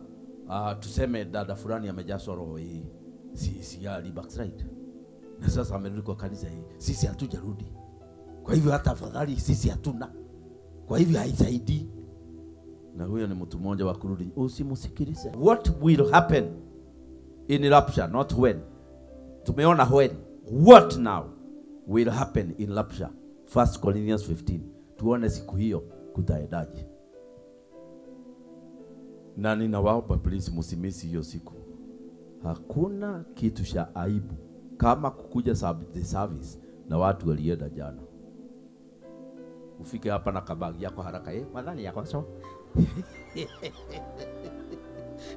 tuseme dada fulani amejazwa roho hii, si ali backslide. Na sasa amerudi kwa kanisa hii, sisi hatujarudi. Kwa hivyo hata afadhali sisi hatuna. Kwa hivyo haisaidii. Na huyo ni mtu mmoja wa kurudi. Usimsikilize. What will happen in rapture, not when. Tumeona when. What now will happen in rapture? 1 Corinthians 15. Tuone siku hiyo kutaendaje. Na ninawaomba please msimisi hiyo siku. Hakuna kitu cha aibu kama kukuja the service na watu walienda jana. Ufike hapa na kabagi yako haraka, madhani yako so.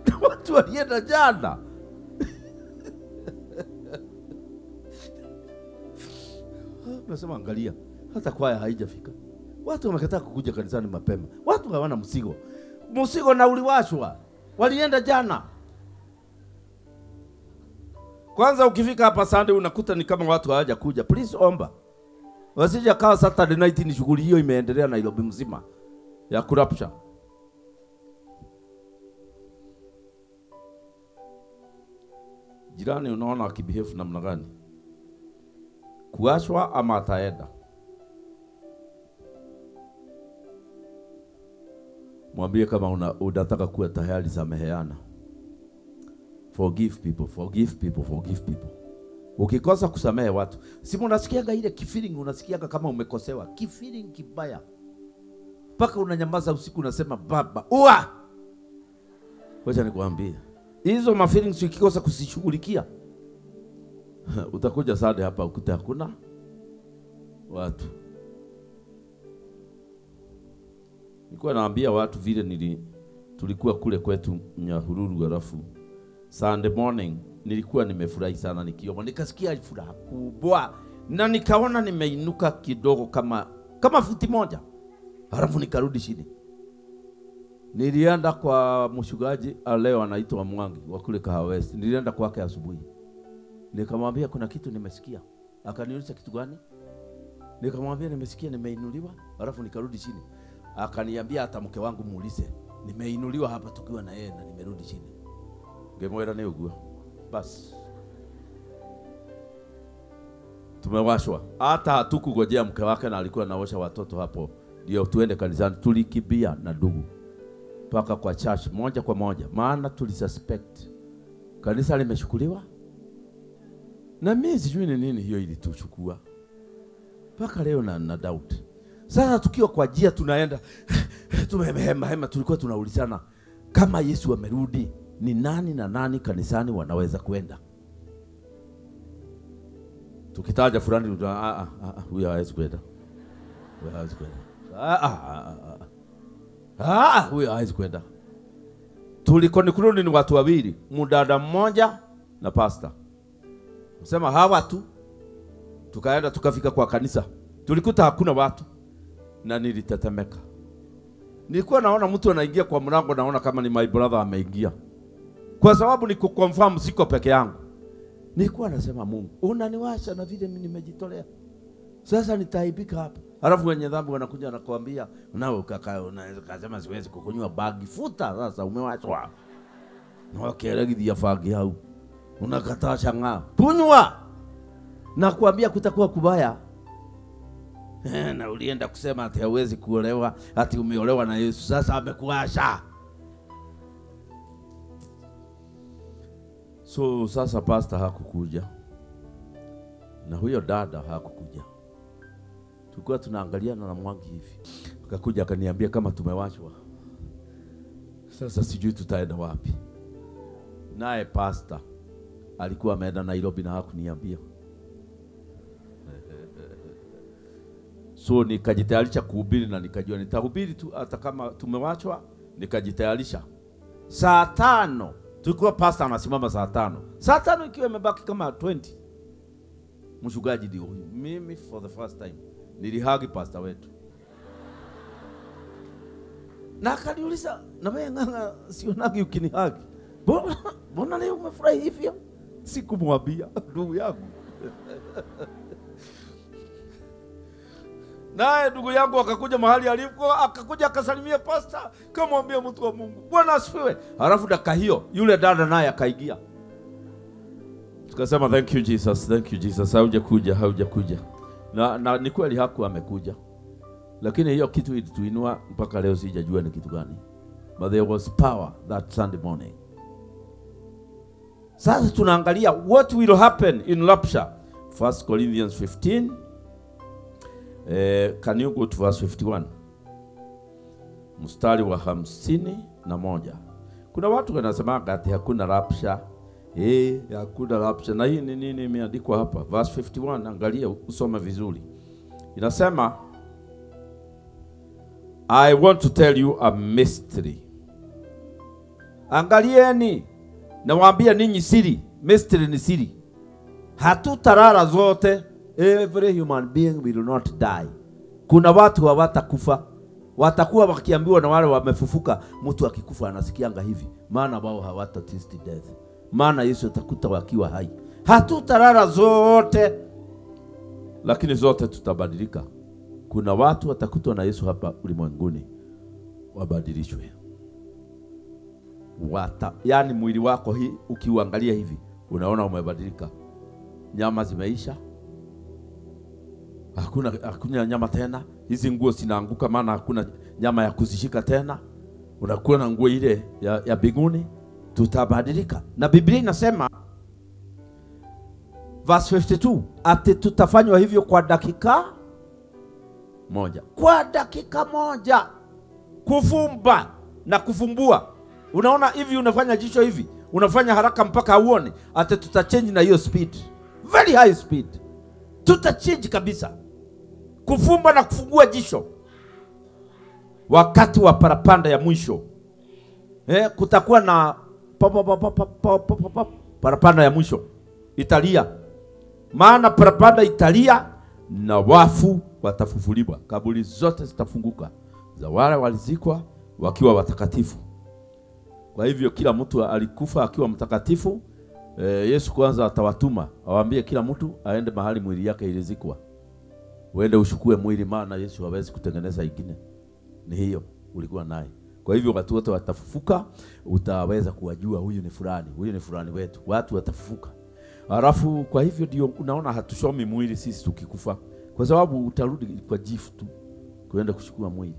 Na watu walienda jana. Nasema angalia, hata kwaya haijafika. Watu wamekataa kukuja kanisani mapema. Watu hawana msigo. Msigo na uliwashwa. Walienda jana. Kwanza ukifika hapa Sunday unakuta ni kama watu hawajakuja. Please omba. Wasije kawa Saturday night ni shughuli hiyo imeendelea Nairobi mzima ya corruption. Jirani unaona akibehave namna gani? Kuashwa ama ataenda? Mwambie kama unataka kuwa tayari, sameheana. Forgive people, forgive people, forgive people. Ukikosa kusamehe watu, si unasikiaga ile kifeeling, unasikiaga kama umekosewa, kifeeling kibaya. Paka unanyamaza usiku unasema baba, ua! Wacha nikuambie, hizo ma feelings ukikosa kuzishughulikia, utakuja Sunday hapa ukute hakuna watu. Nilikuwa naambia watu vile tulikuwa kule kwetu Nyahururu, halafu Sunday morning nilikuwa nimefurahi sana nikiomba, nikasikia furaha kubwa na nikaona nimeinuka kidogo kama futi moja. Halafu nikarudi chini. Nilienda kwa mchungaji leo anaitwa Mwangi wa kule Kahawa West. Nilienda kwake asubuhi. Nikamwambia kuna kitu nimesikia. Akaniuliza kitu gani? Nikamwambia nimesikia nimeinuliwa, halafu nikarudi chini. Akaniambia hata mke wangu muulize, nimeinuliwa hapa tukiwa na yeye na nimerudi chini. Ngemwera ni ugua. Bas. Tumewashwa. Hata hatukugojea mke wake na alikuwa anaosha watoto hapo ndio tuende kanisani. Tulikimbia na ndugu mpaka kwa church moja kwa moja, maana tulisuspect kanisa limeshukuliwa. Na mimi sijui ni nini hiyo ilituchukua mpaka leo na doubt. Sasa tukiwa kwa njia tunaenda tumehema hema, tulikuwa tunaulizana kama Yesu amerudi ni nani na nani kanisani wanaweza kwenda. Tukitaja fulani huyu hawezi kwenda. Huyu hawezi kwenda. Huyu hawezi kwenda. Tulikonikurudi ni watu wawili, mdada mmoja na pastor. Msema hawa tu. Tukaenda tukafika kwa kanisa. Tulikuta hakuna watu na nilitetemeka. Nilikuwa naona mtu anaingia kwa mlango, naona kama ni my brother ameingia. Kwa sababu nikuconfirm siko peke yangu. Nilikuwa nasema Mungu, unaniwasha na vile mimi nimejitolea. Sasa nitaibika hapa. Halafu wenye dhambi wanakuja wanakuambia, nawe kaka unaweza kusema siwezi kukunywa bagi, futa sasa umewachwa. Na ukielekea fagi au unakataa shanga. Kunywa. Na kuambia kutakuwa kubaya. Na ulienda kusema ati hauwezi kuolewa, ati umeolewa na Yesu, sasa amekuasha. So sasa pastor hakukuja. Na huyo dada hakukuja. Tulikuwa tunaangaliana na Mwangi hivi. Akakuja akaniambia kama tumewachwa. Sasa sijui tutaenda wapi. Naye pastor alikuwa ameenda Nairobi na hakuniambia. So nikajitayarisha kuhubiri na nikajua nitahubiri tu hata kama tumewachwa. Nikajitayarisha. Saa 5 tulikuwa pastor anasimama saa 5. Saa 5 ikiwa imebaki kama 20. Mchungaji ndio huyu. Mimi for the first time nilihagi pastor wetu. Na akaniuliza, na wewe Ng'ang'a sionagi ukinihagi. Mbona leo umefurahi hivyo? Sikumwambia ndugu yangu. Naye ndugu yangu akakuja mahali aliko, akakuja akasalimia pastor, kamwambia mtu wa Mungu, Bwana asifiwe. Halafu dakika hiyo yule dada naye akaingia. Tukasema thank you Jesus, thank you Jesus, haujakuja, haujakuja. Na ni kweli hakuwa amekuja. Lakini hiyo kitu ilituinua mpaka leo sijajua ni kitu gani. But there was power that Sunday morning. Sasa tunaangalia what will happen in rapture. 1 Corinthians 15. Can you go to verse 51? Mstari wa 51. Kuna watu wanasema ati hakuna rapture. Hakuna rapture. Na hii ni nini imeandikwa hapa? Verse 51, angalia usome vizuri. Inasema, I want to tell you a mystery. Angalieni, nawaambia ninyi siri. Mystery ni siri. Hatutarara zote. Every human being will not die. Kuna watu hawatakufa. Watakuwa wakiambiwa na wale wamefufuka, mtu akikufa anasikianga hivi, maana wao hawata taste death. Maana Yesu atakuta wakiwa hai. Hatutarara zote, lakini zote tutabadilika. Kuna watu watakutwa na Yesu hapa ulimwenguni wabadilishwe. Yani mwili wako hii ukiuangalia hivi Unaona umebadilika. Nyama zimeisha. Hakuna nyama tena. Hizi nguo zinaanguka maana hakuna nyama ya kuzishika tena. Unakuwa na nguo ile ya biguni. Tutabadilika. Na Biblia inasema verse 52, ati tutafanywa hivyo kwa dakika moja. Kwa dakika moja. Kufumba na kufumbua. Unaona hivi unafanya jicho hivi, unafanya haraka mpaka hauoni. Ati tutachange na hiyo speed. Very high speed. Tutachange kabisa. Kufumba na kufungua jicho. Wakati wa parapanda ya mwisho. Kutakuwa na pa pa pa pa pa pa pa pa parapanda ya mwisho. Italia. Maana parapanda italia na wafu watafufuliwa. Kaburi zote zitafunguka za wale walizikwa wakiwa watakatifu. Kwa hivyo kila mtu alikufa akiwa mtakatifu. Yesu kwanza atawatuma awaambie kila mtu aende mahali mwili yake ilizikwa. Uende ushukue mwili, maana Yesu hawezi kutengeneza ingine. Ni hiyo ulikuwa naye. Kwa hivyo watu wote watafufuka, utaweza kuwajua huyu ni fulani, huyu ni fulani wetu. Watu watafufuka. Alafu kwa hivyo ndio unaona hatushomi mwili sisi tukikufa, kwa sababu utarudi kwa jifu tu kuenda kuchukua mwili.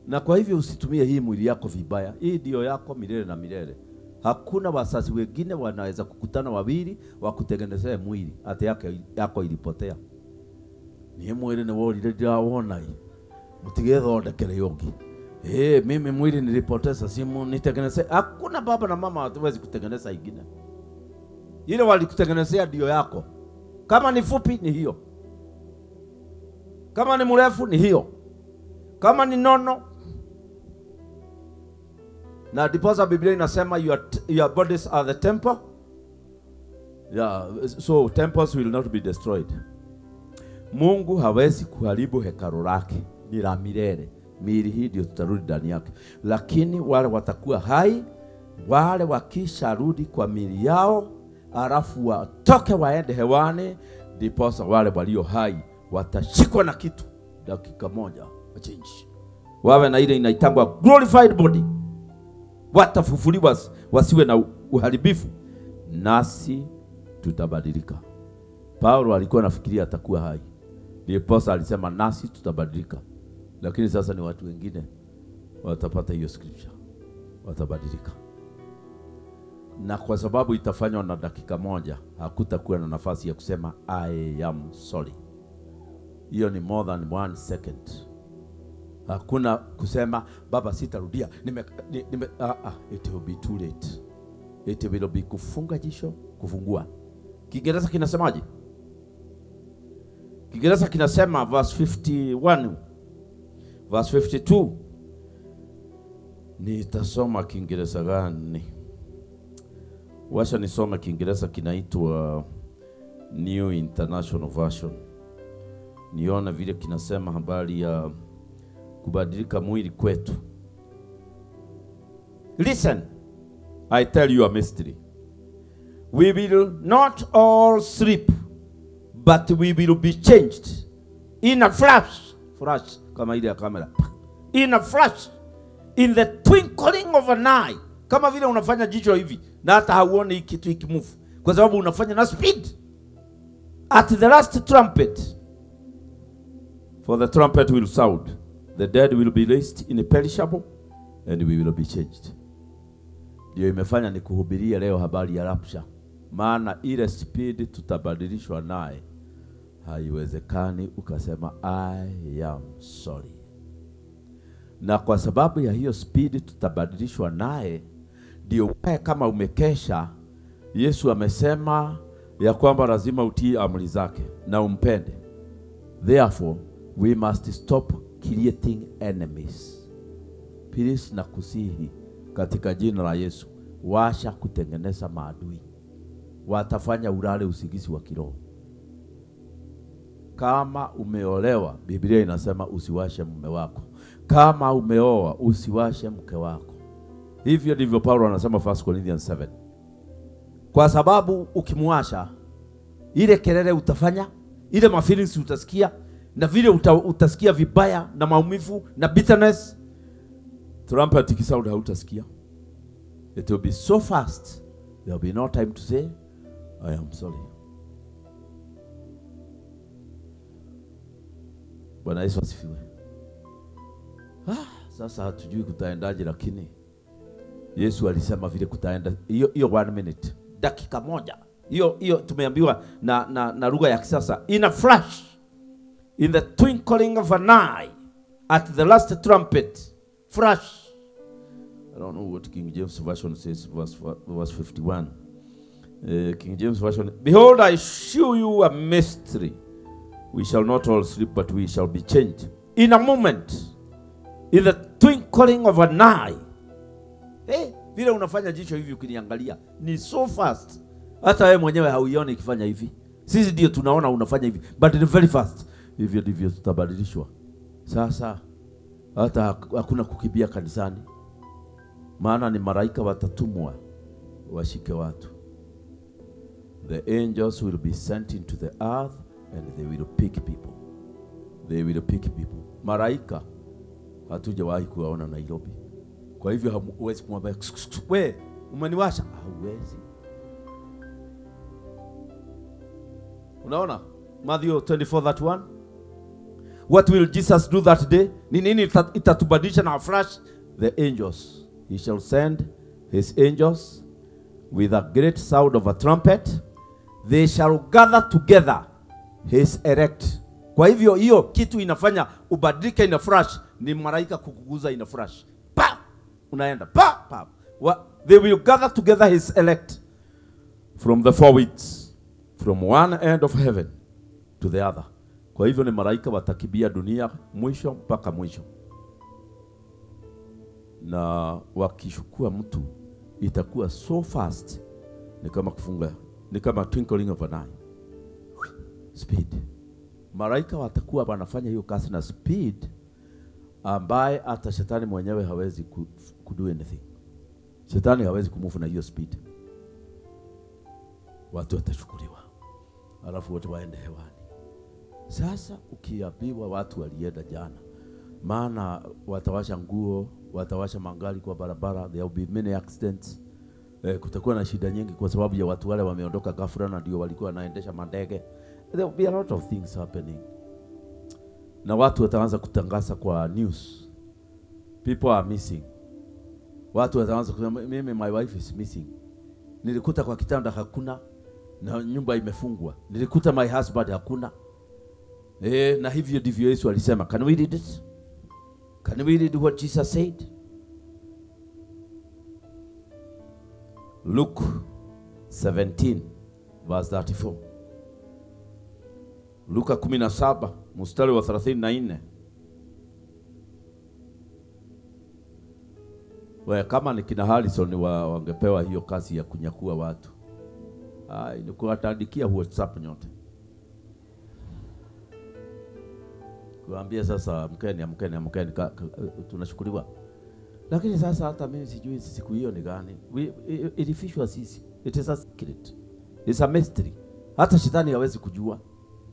Na kwa hivyo usitumie hii mwili yako vibaya. Hii ndio yako milele na milele. Hakuna wazazi wengine wanaweza kukutana wawili wakutengenezea mwili hata yako ilipotea. Ni mwili ni wao niliona hii. Mtigethondekere yogi. Mimi mwili nilipoteza, simu nitengeneze. Hakuna baba na mama hatuwezi kutengeneza ingine. Ile walikutengenezea ndio yako. Kama ni fupi ni hiyo. Kama ni mrefu ni hiyo. Kama ni nono. Na diposa Biblia inasema your bodies are the temple. Yeah, so temples will not be destroyed. Mungu hawezi kuharibu hekalu lake, ni la milele. Miili hii ndio tutarudi ndani yake. Lakini wale watakuwa hai, wale wakisharudi kwa miili yao, alafu watoke waende hewani, ndiposa wale walio hai watashikwa na kitu dakika moja wachange. Wawe na ile inaitangwa glorified body. Watafufuliwa wasiwe na uharibifu, nasi tutabadilika. Paulo alikuwa anafikiria atakuwa hai, ndiposa alisema nasi tutabadilika. Lakini sasa ni watu wengine watapata hiyo scripture, watabadilika. Na kwa sababu itafanywa na dakika moja, hakutakuwa na nafasi ya kusema I am sorry. Hiyo ni more than 1 second. Hakuna kusema baba sitarudia, it will be too late. It will be kufunga jisho, kufungua. Kiingereza kinasemaje? Kiingereza kinasema verse 51, verse 52. Nitasoma Kiingereza gani? Wacha nisome Kiingereza kinaitwa New International Version. Niona vile kinasema habari ya kubadilika mwili kwetu. Listen, I tell you a mystery. We will not all sleep, but we will be changed in a flash. Flash kama ile ya kamera. In a flash, in the twinkling of an eye. Kama vile unafanya jicho hivi na hata hauoni kitu ikimove, kwa sababu unafanya na speed. At the last trumpet, for the trumpet will sound, the dead will be raised imperishable, and we will be changed. Ndio imefanya nikuhubirie leo habari ya rapture. Maana ile speed tutabadilishwa naye, haiwezekani ukasema I am sorry. Na kwa sababu ya hiyo speed tutabadilishwa naye, ndio kama umekesha, Yesu amesema ya kwamba lazima utii amri zake na umpende. Therefore, we must stop creating enemies. Please, nakusihi katika jina la Yesu, washa kutengeneza maadui. Watafanya ulale usingizi wa kiroho. Kama umeolewa, Biblia inasema usiwashe mume wako. Kama umeoa, usiwashe mke wako. Hivyo ndivyo Paulo anasema 1 Corinthians 7. Kwa sababu ukimwasha, ile kelele utafanya, ile mafeelings utasikia, na vile utasikia vibaya na maumivu na bitterness, trumpet ikisound hautasikia. It will be so fast. There will be no time to say I am sorry. Bwana Yesu asifiwe. Sasa hatujui kutaendaje, lakini Yesu alisema vile kutaenda. Hiyo 1 minute, dakika moja. Hiyo tumeambiwa na lugha ya kisasa, in a flash, in the twinkling of an eye, at the last trumpet, flash. I don't know what King James Version says, verse 51. King James Version, behold, I show you a mystery. We shall not all sleep, but we shall be changed. In a moment, in the twinkling of an eye. Hey, vile unafanya jicho hivi ukiniangalia, ni so fast. Hata wewe mwenyewe hauioni ikifanya hivi. Sisi ndio tunaona unafanya hivi, but it's very fast. Hivyo ndivyo tutabadilishwa. Sasa hata hakuna kukimbia kanisani. Maana ni malaika watatumwa washike watu. The angels will be sent into the earth and they will pick people. They will pick people. Malaika hatujawahi kuwaona Nairobi. Kwa hivyo huwezi kumwambia we umeniwasha, hauwezi. Unaona? Matthew 24:31. What will Jesus do that day? Ni nini itatubadilisha na flash? The angels. He shall send his angels with a great sound of a trumpet. They shall gather together his elect. Kwa hivyo hiyo kitu inafanya ubadilike ina flash ni malaika kukuguza ina flash. Pa! Unaenda pa pa. They will gather together his elect from the four winds, from one end of heaven to the other. Kwa hivyo ni malaika watakibia dunia mwisho mpaka mwisho. Na wakishukua mtu itakuwa so fast, ni kama kufunga, ni kama twinkling of an eye. Speed. Malaika watakuwa wanafanya hiyo kazi na speed ambaye hata shetani mwenyewe hawezi ku do anything. Shetani hawezi kumove na hiyo speed. Watu watachukuliwa, alafu wote waende hewani. Sasa ukiambiwa watu walienda jana, maana watawasha nguo, watawasha mangali kwa barabara, there will be many accidents. Kutakuwa na shida nyingi kwa sababu ya watu wale wameondoka ghafla na ndio walikuwa wanaendesha mandege. There will be a lot of things happening. Na watu wataanza kutangaza kwa news. People are missing. Watu wataanza kusema mimi my wife is missing. Nilikuta kwa kitanda hakuna na nyumba imefungwa. Nilikuta my husband hakuna. Na hivyo ndivyo Yesu alisema. Can we read it? Can we read what Jesus said? Luke 17 verse 34. Luka 17 mstari wa 34. Wewe kama ni kina Harrison wangepewa hiyo kazi ya kunyakua watu. Ai, ni kuwatandikia WhatsApp nyote. Kuambia sasa mkeni amkeni amkeni tunashukuriwa. Lakini sasa hata mimi sijui siku hiyo ni gani. Ilifishwa sisi. It is a secret. It's a mystery. Hata shetani hawezi kujua.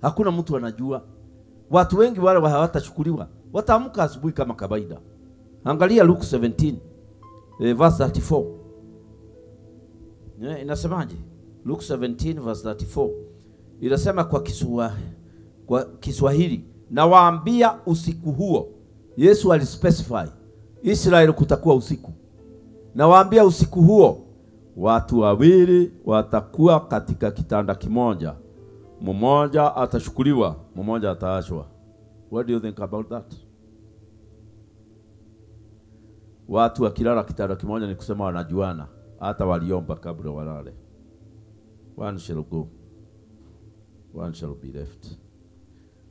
Hakuna mtu anajua. Watu wengi wale hawatachukuliwa. Wataamka asubuhi kama kawaida. Angalia Luke 17 verse 34. Inasemaje? Luke 17 verse 34. Inasema kwa Kiswahili, nawaambia usiku huo. Yesu alispecify Israel kutakuwa usiku. Nawaambia usiku huo watu wawili watakuwa katika kitanda kimoja. Mmoja atashukuliwa, mmoja ataachwa. What do you think about that? Watu wakilala kitanda kimoja ni kusema wanajuana, hata waliomba kabla walale. One shall go, one shall be left.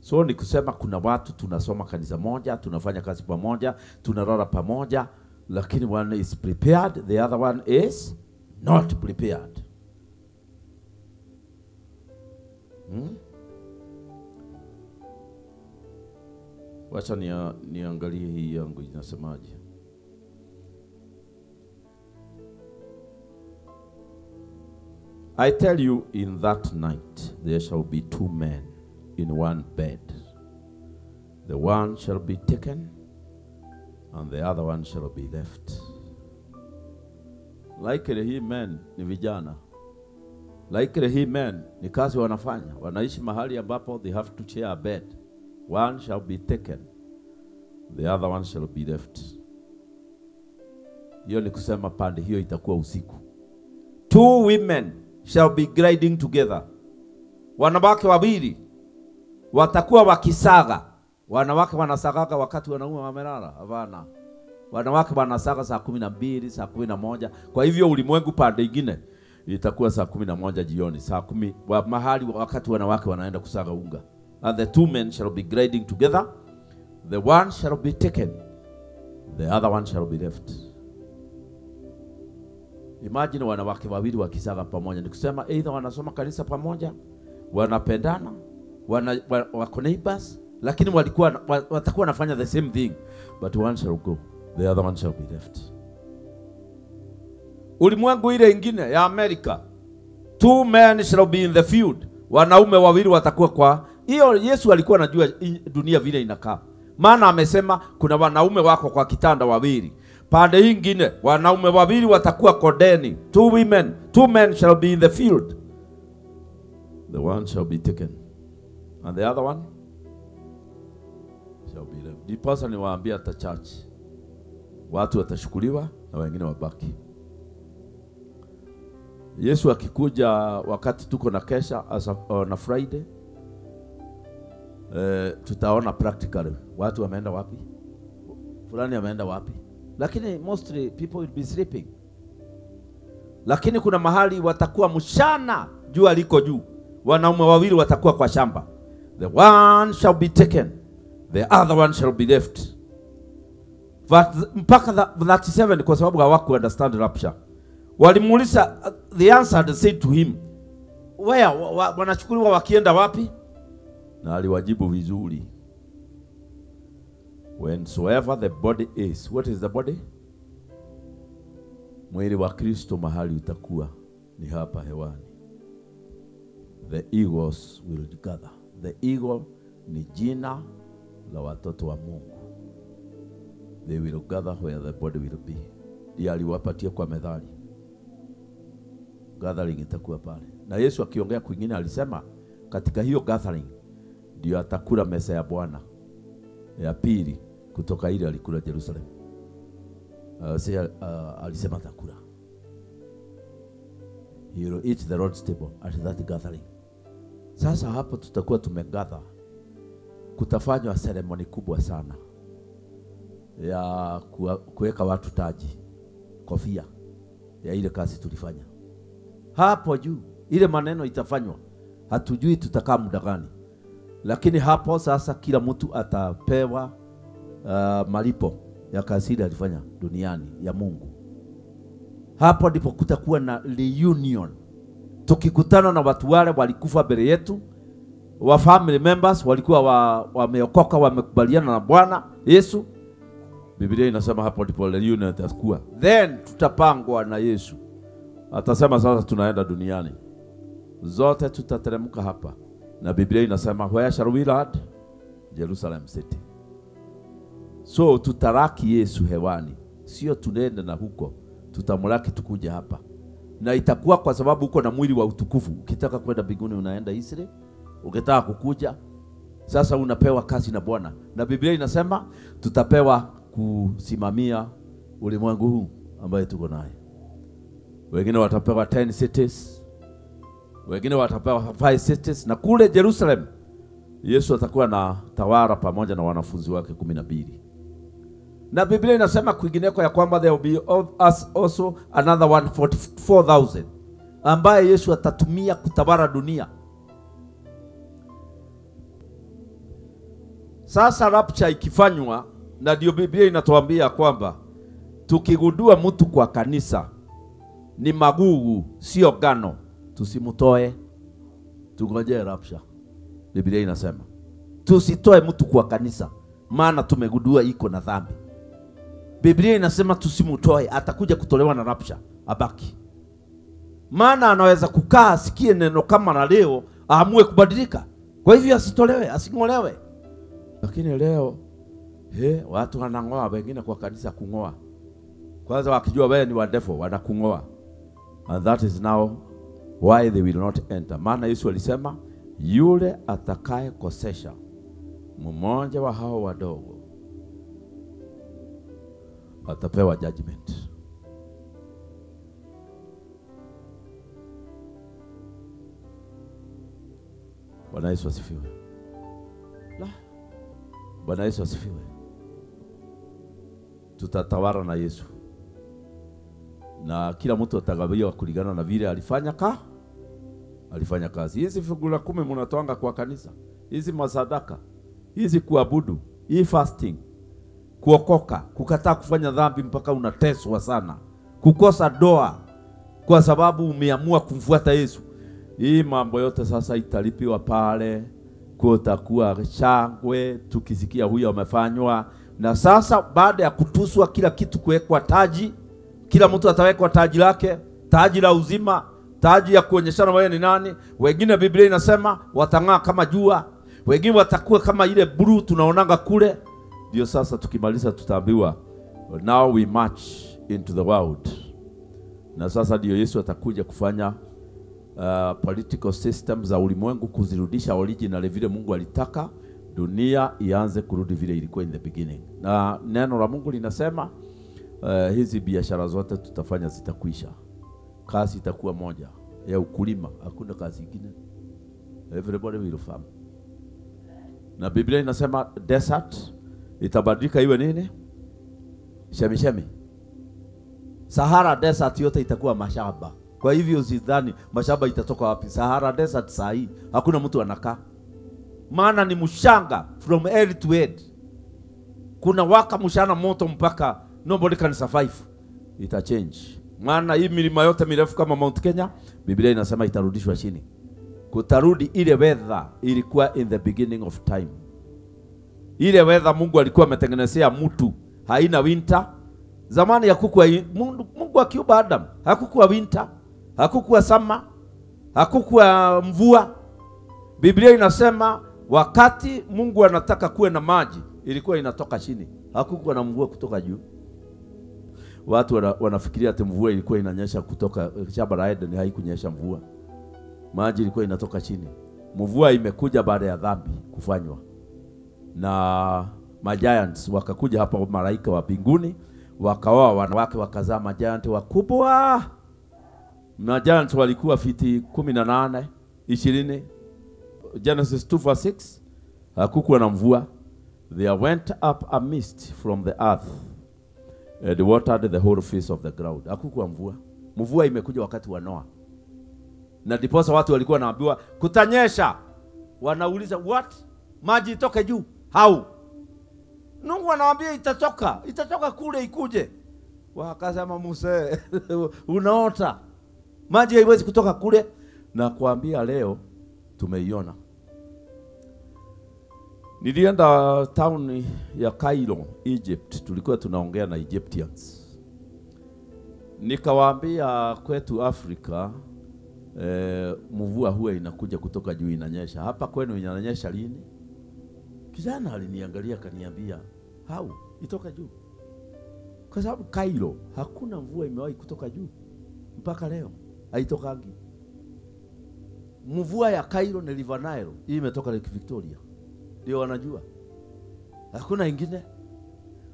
So ni kusema kuna watu tunasoma kanisa moja, tunafanya kazi pamoja, tunalala pamoja, lakini one is prepared, the other one is not prepared. Wacha niangalie hii yangu inasemaje. I tell you, in that night there shall be two men in one bed. The one shall be taken and the other one shall be left. Likely hii men ni vijana. Likely hii men ni kazi wanafanya. Wanaishi mahali ambapo they have to share a bed. One shall be taken, the other one shall be left. Hiyo ni kusema pande hiyo itakuwa usiku. Two women shall be grinding together. Wanawake wawili watakuwa wakisaga. Wanawake wanasagaga wakati wanaume wamelala? Hapana. Wanawake wanasaga saa 12, saa 11. Kwa hivyo ulimwengu pande ingine itakuwa saa 11 jioni, saa 10 mahali wakati wanawake wanaenda kusaga unga. And the two men shall be grinding together. The one shall be taken, the other one shall be left. Imagine wanawake wawili wakisaga pamoja. Ni kusema either wanasoma kanisa pamoja, wanapendana, wako neighbors, lakini walikuwa watakuwa wanafanya the same thing, but one shall go, the other one shall be left. Ulimwengu ile ingine ya Amerika, two men shall be in the field. Wanaume wawili watakuwa kwa hiyo. Yesu alikuwa anajua dunia vile inakaa. Maana amesema kuna wanaume wako kwa kitanda wawili. Pande nyingine wanaume wawili watakuwa kondeni. Two women, two men shall be in the field. The one shall be taken and the other one shall be left. Ndiposa niwaambia hata church, watu watashukuliwa na wengine wabaki. Yesu akikuja wakati tuko na kesha na Friday, tutaona practically watu wameenda wapi, fulani ameenda wapi. Lakini mostly people will be sleeping. Lakini kuna mahali watakuwa mchana, jua liko juu. Wanaume wawili watakuwa kwa shamba. The one shall be taken, the other one shall be left. But mpaka 37, kwa sababu hawaku understand rapture. Walimuuliza, the answer said to him, where wanachukuliwa wakienda wapi? Na aliwajibu vizuri. Whensoever the body is. What is the body? Mwili wa Kristo mahali utakuwa ni hapa hewani. The eagles will gather. The eagle ni jina la watoto wa Mungu. They will gather where the body will be. Ndiye aliwapatia kwa methali. Gathering itakuwa pale. Na Yesu akiongea kwingine alisema katika hiyo gathering ndio atakula meza ya Bwana ya pili kutoka ile alikula Jerusalem. Alisema atakula. He will eat the Lord's table at that gathering. Sasa hapo tutakuwa tumegather. Kutafanywa ceremony kubwa sana ya kuweka watu taji, kofia ya ile kazi tulifanya. Hapo juu ile maneno itafanywa. Hatujui tutakaa muda gani. Lakini hapo sasa kila mtu atapewa malipo ya kazi ile alifanya duniani ya Mungu. Hapo ndipo kutakuwa na reunion. Tukikutana na watu wale walikufa mbele yetu, wa family members walikuwa wameokoka, wamekubaliana na Bwana Yesu. Biblia inasema hapo ndipo reunion itakuwa. Then tutapangwa na Yesu. Atasema sasa tunaenda duniani. Zote tutateremka hapa. Na Biblia inasema where shall we land? Jerusalem city. So tutaraki Yesu hewani. Sio tunaenda na huko. Tutamlaki tukuja hapa. Na itakuwa kwa sababu uko na mwili wa utukufu. Ukitaka kwenda mbinguni unaenda Israeli. Ukitaka kukuja sasa unapewa kazi na Bwana. Na Biblia inasema tutapewa kusimamia ulimwengu huu ambaye tuko naye. Wengine watapewa 10 cities. Wengine watapewa 5 cities. Na kule Jerusalem Yesu atakuwa na tawara pamoja na wanafunzi wake 12. Na Biblia inasema kwingineko ya kwamba there will be of us also another 144,000 ambaye Yesu atatumia kutawala dunia. Sasa rapture ikifanywa, na ndio Biblia inatuambia kwamba tukigundua mtu kwa kanisa ni magugu sio gano, tusimutoe, tungojee rapture. Biblia inasema tusitoe mtu kwa kanisa maana tumegundua iko na dhambi. Biblia inasema tusimutoe, atakuja kutolewa na rapture, abaki. Maana anaweza kukaa asikie neno kama la leo, aamue kubadilika. Kwa hivyo asitolewe, asingolewe. Lakini leo watu wanangoa wengine kwa kanisa kungoa. Kwanza wakijua wewe ni wa devil wanakungoa. And that is now why they will not enter. Maana Yesu alisema yule atakaye kosesha mmoja wa hao wadogo atapewa judgment. Bwana Yesu asifiwe. La. Bwana Yesu asifiwe. Tutatawala na Yesu. Na kila mtu atagawiwa kulingana na vile alifanya alifanya kazi. Hizi fungu la 10 mnatoanga kwa kanisa, hizi masadaka, hizi kuabudu, hii fasting, kuokoka, kukataa kufanya dhambi mpaka unateswa sana, kukosa doa kwa sababu umeamua kumfuata Yesu. Hii mambo yote sasa italipiwa pale. Kutakuwa shangwe tukisikia huyo amefanywa. Na sasa baada ya kutuswa kila kitu, kuwekwa taji, kila mtu atawekwa taji lake, taji la uzima, taji ya kuonyeshana wewe ni nani. Wengine Biblia inasema watang'aa kama jua, wengine watakuwa kama ile blue tunaonanga kule. Ndio sasa tukimaliza tutaambiwa now we march into the world. Na sasa ndio Yesu atakuja kufanya political system za ulimwengu, kuzirudisha original vile Mungu alitaka dunia ianze kurudi vile ilikuwa in the beginning. Na neno la Mungu linasema hizi biashara zote tutafanya zitakwisha. Kazi itakuwa moja ya ukulima, hakuna kazi nyingine. Everybody will farm. Na Biblia inasema desert itabadilika iwe nini? Shemishemi. Sahara desert yote itakuwa mashamba. Kwa hivyo usidhani mashamba itatoka wapi. Sahara desert saa hii hakuna mtu anakaa. Maana ni mshanga from earth to head. Kuna waka mshana moto mpaka nobody can survive. Ita change. Maana hii milima yote mirefu kama Mount Kenya, Biblia inasema itarudishwa chini. Kutarudi ile weather ilikuwa in the beginning of time. Ile weather Mungu alikuwa ametengenezea mtu, haina winter. Zamani hakukuwa Mungu akiumba Adam, hakukuwa winter, hakukuwa summer, hakukuwa mvua. Biblia inasema wakati Mungu anataka kuwe na maji, ilikuwa inatoka chini. Hakukuwa na mvua kutoka juu. Watu wanafikiria ati mvua ilikuwa inanyesha kutoka shamba la Eden. Haikunyesha mvua. Maji ilikuwa inatoka chini. Mvua imekuja baada ya dhambi kufanywa. Na magiants wakakuja hapa, malaika wa mbinguni, wakaoa wanawake, wakazaa magiant wakubwa. Magiants walikuwa fiti 18, 20. Genesis 2:6, hakukuwa na mvua. There went up a mist from the earth and watered the whole face of the ground. Hakukuwa mvua. Mvua imekuja wakati wa Noah. Na ndiposa watu walikuwa wanaambiwa kutanyesha. Wanauliza what? Maji itoke juu? How? Mungu anawaambia itatoka, itatoka kule ikuje. Wakasema Musa, unaota. Maji haiwezi kutoka kule. Na kuambia leo tumeiona. Nilienda town ya Cairo, Egypt. Tulikuwa tunaongea na Egyptians. Nikawaambia kwetu Afrika mvua huwa inakuja kutoka juu inanyesha. Hapa kwenu inanyesha lini? Kijana aliniangalia akaniambia, how? Itoka juu. Kwa sababu Cairo hakuna mvua imewahi kutoka juu mpaka leo. Haitokangi. Mvua ya Cairo ni River Nile. Hii imetoka Lake Victoria. Ndio wanajua. Hakuna ingine.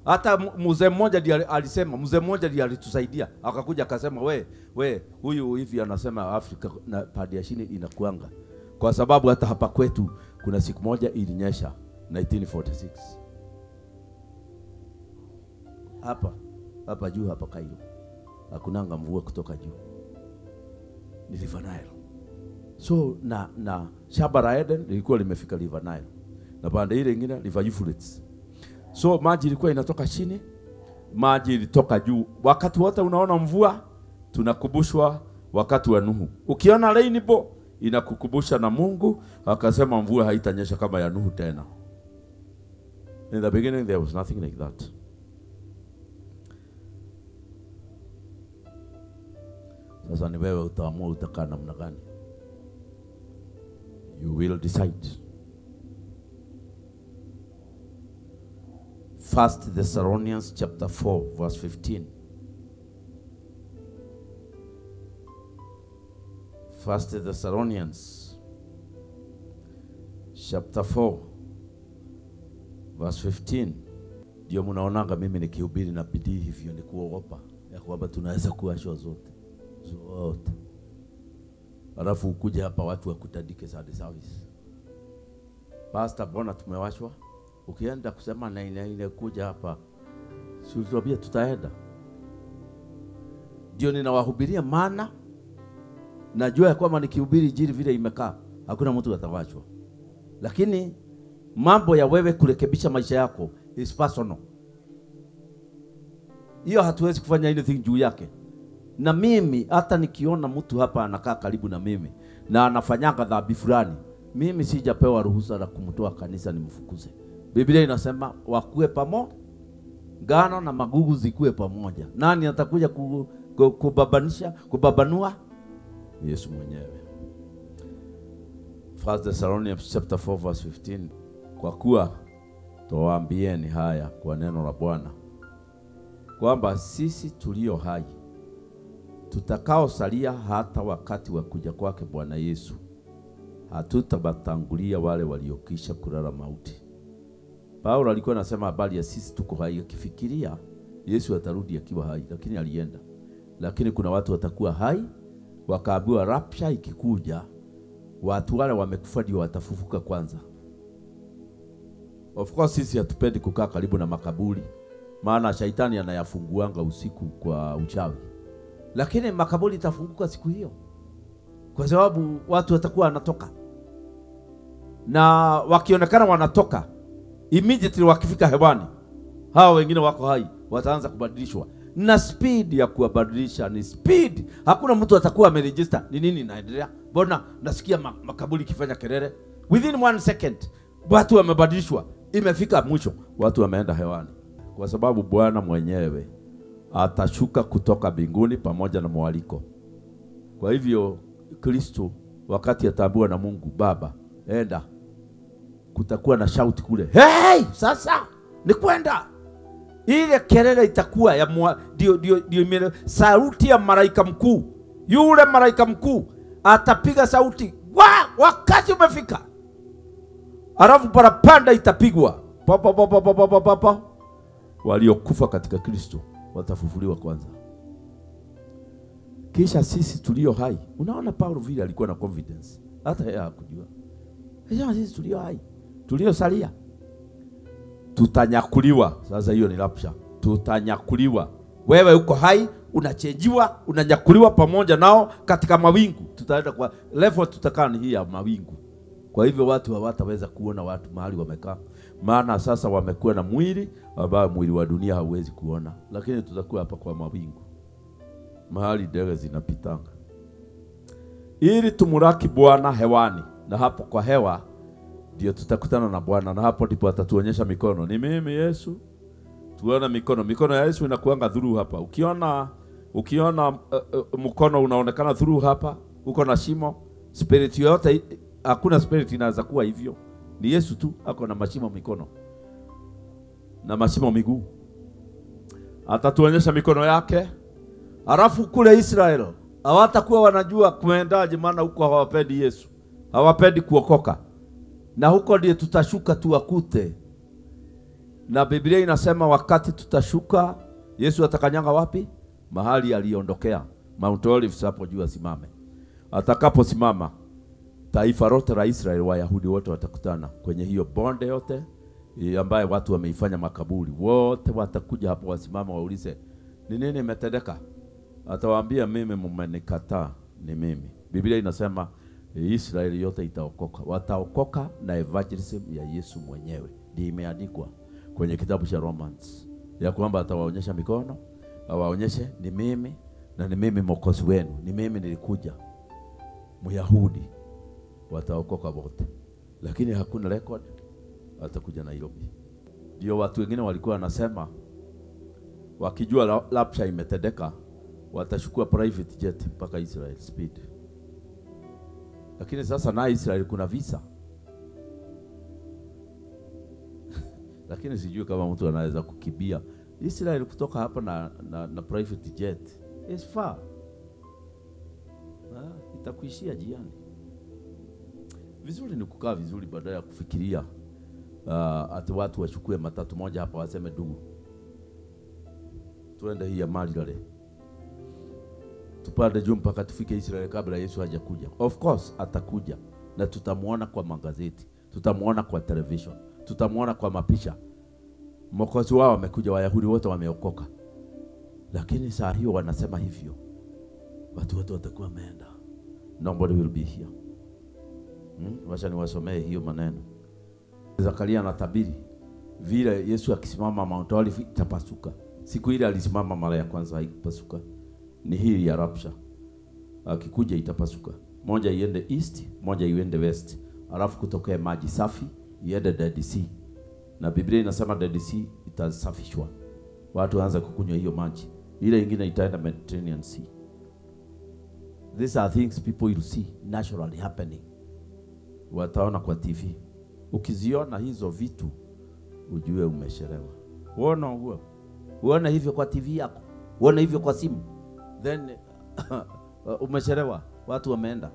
Hata mzee mmoja ndiye alisema, mzee mmoja ndiye alitusaidia. Akakuja akasema we huyu hivi anasema Afrika na padi ya chini inakuanga. Kwa sababu hata hapa kwetu kuna siku moja ilinyesha 1946. Hapa juu hapa Cairo. Hakunanga mvua kutoka juu. Ni River Nile. So na shamba la Eden lilikuwa limefika River Nile. Na pande ile nyingine River Euphrates. So maji ilikuwa inatoka chini, maji ilitoka juu. Wakati wote unaona mvua, tunakubushwa wakati wa Nuhu. Ukiona rainbow inakukumbusha na Mungu akasema mvua haitanyesha kama ya Nuhu tena. In the beginning there was nothing like that. Sasa ni wewe utaamua utakaa namna gani. You will decide. 1 Thessalonians chapter 4 verse 15. First Thessalonians chapter 4 verse 15. Ndio mnaonanga mimi nikihubiri na bidii hivyo, ni kuogopa ya kwamba tunaweza kuashwa zote zote. Alafu ukuja hapa watu wakutandike Sunday service. Pastor, mbona tumewashwa? Ukienda kusema na ile kuja hapa, si ulituambia tutaenda? Ndio ninawahubiria, maana najua ya kwamba nikihubiri injili vile imekaa hakuna mtu atawachwa. Lakini mambo ya wewe kurekebisha maisha yako is personal. Hiyo hatuwezi kufanya anything juu yake. Na mimi hata nikiona mtu hapa anakaa karibu na mimi na anafanyanga dhambi fulani, mimi sijapewa ruhusa la kumtoa kanisa nimfukuze. Biblia inasema wakue pamoja, ngano na magugu zikue pamoja. Nani atakuja kubabanisha, kubabanua? Yesu mwenyewe. First Thessalonians chapter 4 verse 15. Kwa kuwa towaambieni haya kwa neno la Bwana, kwamba sisi tulio hai tutakaosalia hata wakati wa kuja kwake Bwana Yesu, hatutabatangulia wale waliokisha kulala mauti. Paulo alikuwa anasema habari ya sisi tuko hai, akifikiria Yesu atarudi akiwa hai, lakini alienda. Lakini kuna watu watakuwa hai, wakaambiwa rapture ikikuja, watu wale wamekufa ndio watafufuka kwanza. Of course sisi hatupendi kukaa karibu na makaburi, maana shaitani anayafunguanga usiku kwa uchawi. Lakini makaburi itafunguka siku hiyo, kwa sababu watu watakuwa wanatoka. Na wakionekana wanatoka, immediately wakifika hewani, hao wengine wako hai wataanza kubadilishwa. Na speed ya kuwabadilisha ni speed. Hakuna mtu atakuwa ameregister ni nini inaendelea. Mbona nasikia makaburi ikifanya kelele? Within 1 second watu wamebadilishwa. Imefika mwisho, watu wameenda hewani. Kwa sababu Bwana mwenyewe atashuka kutoka mbinguni pamoja na mwaliko. Kwa hivyo Kristo wakati ataambiwa na Mungu Baba, enda, kutakuwa na shout kule, hey, sasa ni kwenda. Ile kelele itakuwa ya ndio sauti ya malaika mkuu. Yule malaika mkuu atapiga sauti, wakati umefika. Alafu parapanda itapigwa, pa pa pa pa pa pa pa pa. Waliokufa katika Kristo watafufuliwa kwanza, kisha sisi tulio hai. Unaona Paulo vile alikuwa na confidence, hata yeye hakujua. Sasa sisi tulio hai, tuliosalia, tutanyakuliwa. Sasa hiyo ni rapture. Tutanyakuliwa. Wewe uko hai, unachenjiwa, unanyakuliwa pamoja nao katika mawingu. Tutaenda kwa level, tutakaa ni hii ya mawingu. Kwa hivyo watu hawataweza kuona watu mahali wamekaa, maana sasa wamekuwa na mwili ambao mwili wa dunia hauwezi kuona. Lakini tutakuwa hapa kwa mawingu, mahali ndege zinapitanga, ili tumuraki Bwana hewani. Na hapo kwa hewa ndio tutakutana na Bwana, na hapo ndipo atatuonyesha mikono. Ni mimi Yesu. Tuona mikono. Mikono ya Yesu inakuanga through hapa. Ukiona mkono unaonekana through hapa, uko na shimo, spirit yote, hakuna spirit inaweza kuwa hivyo. Ni Yesu tu ako na mashimo mikono na mashimo miguu. Atatuonyesha mikono yake. Alafu kule Israel hawatakuwa wanajua kuendaje, maana huko hawapendi Yesu, hawapendi kuokoka. Na huko ndiye tutashuka tuwakute. Na Biblia inasema wakati tutashuka, Yesu atakanyanga wapi? Mahali aliondokea, Mount Olives, hapo juu asimame. Atakaposimama, taifa lote la Israeli, Wayahudi wote watakutana kwenye hiyo bonde yote ambaye watu wameifanya makaburi. Wote watakuja hapo wasimama, waulize ni nini imetendeka? Atawaambia mimi mmenikataa, ni mimi. Biblia inasema Israeli yote itaokoka. Wataokoka na evangelism ya Yesu mwenyewe. Ndiyo imeandikwa kwenye kitabu cha Romans, ya kwamba atawaonyesha mikono, awaonyeshe ni mimi, na ni mimi mwokozi wenu, ni mimi nilikuja. Myahudi wataokoka wote. Lakini hakuna record atakuja Nairobi. Ndio watu wengine walikuwa wanasema wakijua rapture imetendeka watachukua private jet mpaka Israel speed. Lakini sasa na Israel kuna visa. Lakini sijui kama mtu anaweza kukibia Israel kutoka hapa na private jet. It's far. Itakuishia jiani. Vizuri ni kukaa vizuri badala ya kufikiria ati watu wachukue matatu moja hapa waseme ndugu, tuende hii ya mali tupande juu mpaka tufike Israeli kabla Yesu hajakuja. Of course atakuja, na tutamuona kwa magazeti, tutamuona kwa television, tutamuona kwa mapicha. Mwokozi wao amekuja, Wayahudi wote wameokoka. Lakini saa hiyo wanasema hivyo, watu wote watakuwa wameenda. Nobody will be here. Wacha niwasomee hiyo maneno. Zakaria anatabiri vile Yesu akisimama Mount Olive itapasuka. Siku ile alisimama mara ya kwanza haikupasuka. Ni hii ya rapture. Akikuja itapasuka. Moja iende east, moja iende west. Alafu kutokee maji safi iende Dead Sea. Na Biblia inasema Dead Sea itasafishwa. Watu waanze kukunywa hiyo maji. Ile ingine itaenda Mediterranean Sea. These are things people will see naturally happening. Wataona kwa TV. Ukiziona hizo vitu ujue umeshelewa. Uona huo. Uona hivyo kwa TV yako. Uona hivyo kwa simu. Then umeshelewa, watu wameenda.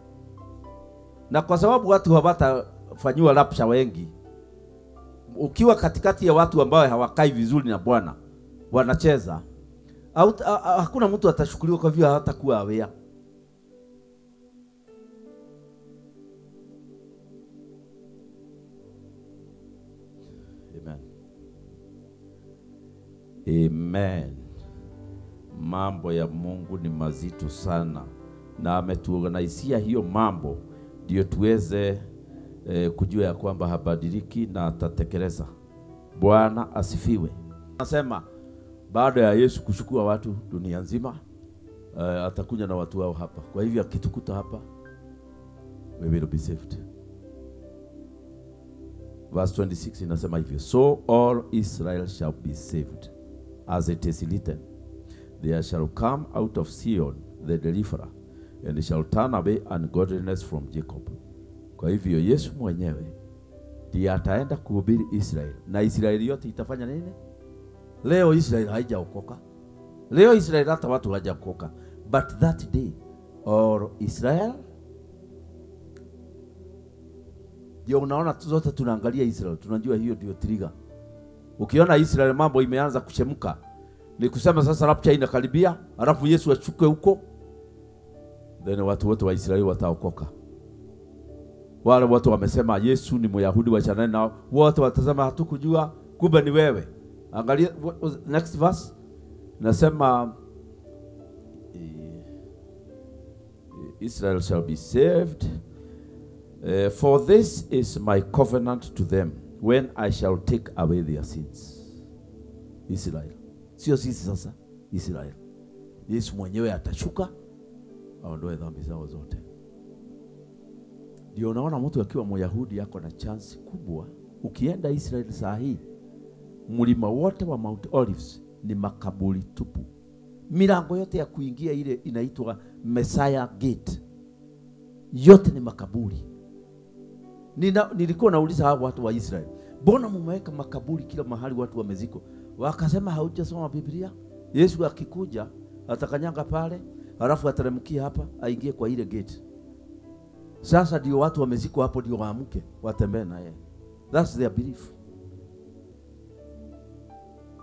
Na kwa sababu watu hawatafanyiwa rapture wengi, ukiwa katikati ya watu ambao hawakai vizuri na Bwana, wanacheza, hakuna mtu atashukuliwa kwa vile hatakuwa aware. Amen. Amen. Mambo ya Mungu ni mazito sana, na ametuorganizia hiyo mambo ndio tuweze kujua ya kwamba habadiliki na atatekeleza. Bwana asifiwe. Nasema baada ya Yesu kuchukua watu dunia nzima, atakuja na watu wao hapa. Kwa hivyo akitukuta hapa, we will be saved. Verse 26 inasema hivyo, so all Israel shall be saved, as it is written, there shall come out of Zion the deliverer, and shall turn away ungodliness from Jacob. Kwa hivyo Yesu mwenyewe ndiye ataenda kuhubiri Israel, na Israeli yote itafanya nini? Leo Israel haijaokoka. Leo Israel hata watu hawajaokoka. But that day all Israel, ndio unaona zote tunaangalia Israel, tunajua hiyo ndio trigger. Ukiona Israel mambo imeanza kuchemka, ni kusema sasa rapture inakaribia, alafu Yesu ashuke huko, then watu wote wa Israeli wataokoka. Wale watu wamesema Yesu ni Myahudi, wachana nao, wote watasema hatukujua, kumbe ni wewe. Angalia next verse. Nasema Israel shall be saved. For this is my covenant to them, when I shall take away their sins. Israel. Sio sisi sasa, Israel. Yesu mwenyewe atashuka aondoe dhambi zao zote. Ndio unaona mtu akiwa Myahudi yako na chance kubwa. Ukienda Israel saa hii, mlima wote wa Mount Olives ni makaburi tupu. Milango yote ya kuingia ile inaitwa Messiah Gate, yote ni makaburi. Nilikuwa nauliza hao watu wa Israel, mbona mmeweka makaburi kila mahali watu wamezikwa? Wakasema haujasoma Biblia? Yesu akikuja atakanyanga pale, halafu ateremkia hapa, aingie kwa ile gate. Sasa ndio watu wamezikwa hapo ndio waamke, watembee na yeye. That's their belief.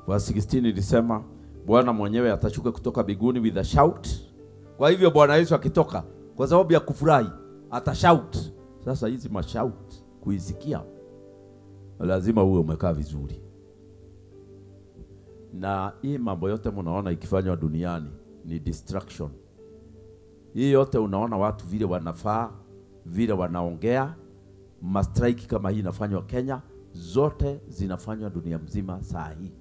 Verse 16 ilisema Bwana mwenyewe atashuka kutoka mbinguni with a shout. Kwa hivyo Bwana Yesu akitoka, kwa sababu ya kufurahi, atashout. Sasa hizi mashout kuisikia lazima uwe umekaa vizuri. Na hii mambo yote mnaona ikifanywa duniani ni distraction. Hii yote unaona watu vile wanafaa, vile wanaongea, mastrike kama hii inafanywa Kenya, zote zinafanywa dunia mzima saa hii.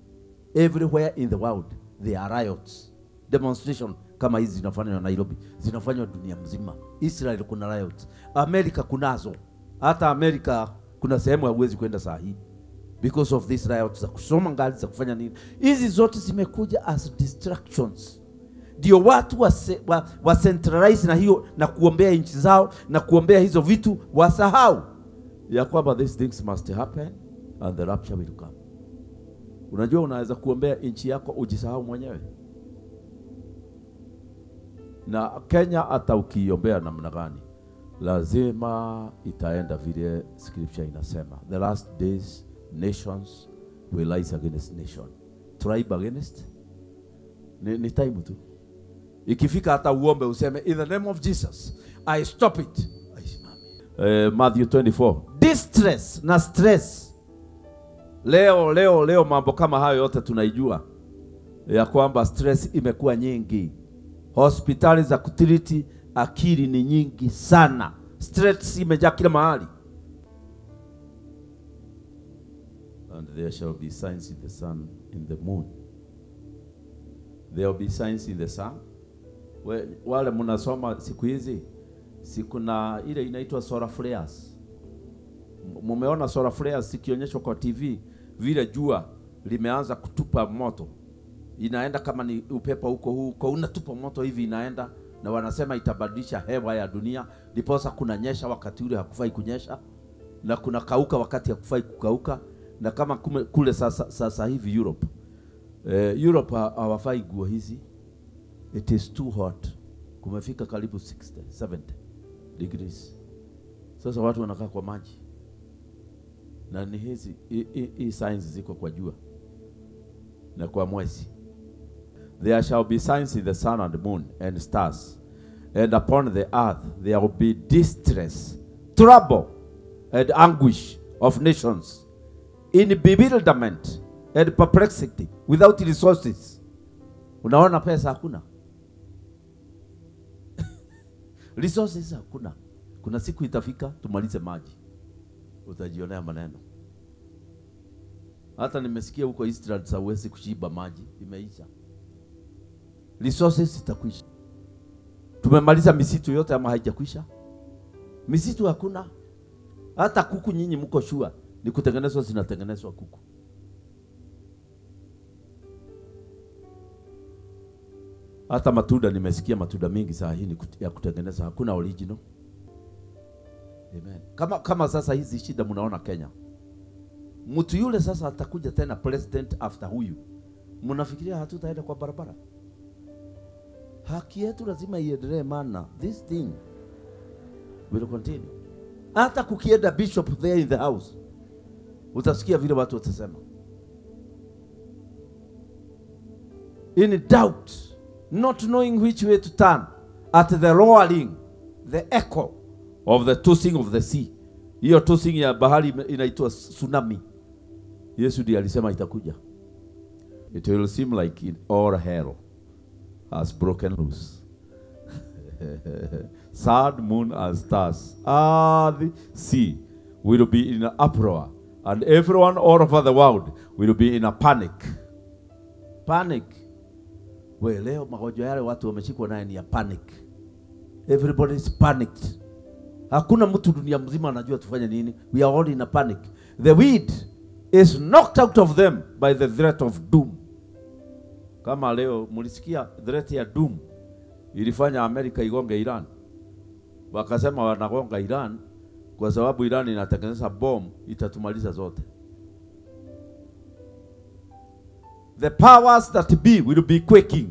Everywhere in the world there are riots. Demonstration kama hizi zinafanywa Nairobi, zinafanywa dunia mzima. Israel kuna riots, Amerika kunazo. Hata Amerika kuna sehemu hauwezi kwenda saa hii because of these riots, za kusoma ngali, za kufanya nini. Hizi zote zimekuja as distractions. Ndio watu wa centralize na hiyo, na kuombea nchi zao na kuombea hizo vitu, wasahau ya kwamba these things must happen and the rapture will come. Unajua unaweza kuombea nchi yako ujisahau mwenyewe. Na Kenya hata ukiombea namna gani, lazima itaenda vile scripture inasema. The last days nations will rise against nation, tribe against. Ni time tu. Ikifika hata uombe useme in the name of Jesus I stop it. Aisimame. Matthew 24. Distress na stress. Leo leo leo mambo kama hayo yote tunaijua ya kwamba stress imekuwa nyingi. Hospitali za kutiriti akili ni nyingi sana. Stress imejaa kila mahali. And there shall be signs in the sun, in the moon. There will be signs in the sun. Wale mnasoma siku hizi, siku na ile inaitwa solar flares. Mumeona solar flares ikionyeshwa kwa TV, vile jua limeanza kutupa moto. Inaenda kama ni upepo huko huko, unatupa moto hivi inaenda, na wanasema itabadilisha hewa ya dunia, ndiposa kunanyesha wakati ule hakufai kunyesha, na kuna kauka wakati hakufai kukauka. Na kama kule sasa hivi Europe. Europe hawafai nguo hizi. It is too hot. Kumefika karibu 60, 70 degrees. Sasa watu wanakaa kwa maji. Na ni hizi hii signs ziko kwa jua na kwa mwezi. There shall be signs in the sun and the moon and stars, and upon the earth there will be distress, trouble and anguish of nations, in bewilderment and perplexity, without resources. Unaona pesa hakuna. Resources hakuna. Kuna siku itafika tumalize maji. Utajionea maneno. Hata nimesikia huko Eastland hawezi kushiba maji, imeisha. Resources itakwisha. Tumemaliza misitu yote ama haijakwisha? Misitu hakuna. Hata kuku nyinyi mko shua ni kutengenezwa, zinatengenezwa kuku. Hata matunda nimesikia matunda mingi saa hii ni ya kutengeneza, hakuna original. Amen. Kama sasa hizi shida mnaona Kenya. Mtu yule sasa atakuja tena president after huyu. Mnafikiria hatutaenda kwa barabara? Haki yetu lazima iendelee, maana this thing will continue. Hata kukienda bishop there in the house, utasikia vile watu watasema. In doubt, not knowing which way to turn, at the roaring, the echo of the tossing of the sea. Hiyo tossing ya bahari inaitwa tsunami. Yesu ndiye alisema itakuja. It will seem like in all hell has broken loose. Sun, moon and stars, earth, sea will be in an uproar, and everyone all over the world will be in a panic. Panic. We leo magonjwa yale watu wameshikwa naye ni ya panic. Everybody is panicked. Hakuna mtu dunia mzima anajua tufanye nini. We are all in a panic. The weed is knocked out of them by the threat of doom. Kama leo mulisikia threat ya doom ilifanya Amerika igonge Iran. Wakasema wanagonga Iran kwa sababu Iran inatengeneza bomb itatumaliza zote. The powers that be will be quaking.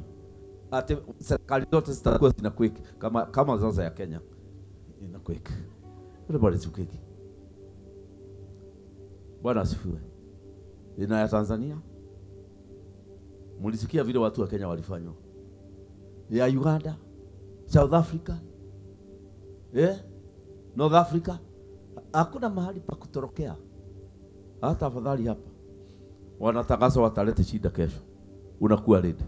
Ati serikali zote zitakuwa zina quake kama sasa ya Kenya ina quake. Everybody is quaking. Bwana asifiwe. Ina ya Tanzania. Mulisikia vile watu wa Kenya walifanywa. Ya Uganda, South Africa, North Africa. Hakuna mahali pa kutorokea. Hata afadhali hapa. Wanatangaza watalete shida kesho. Unakuwa ready.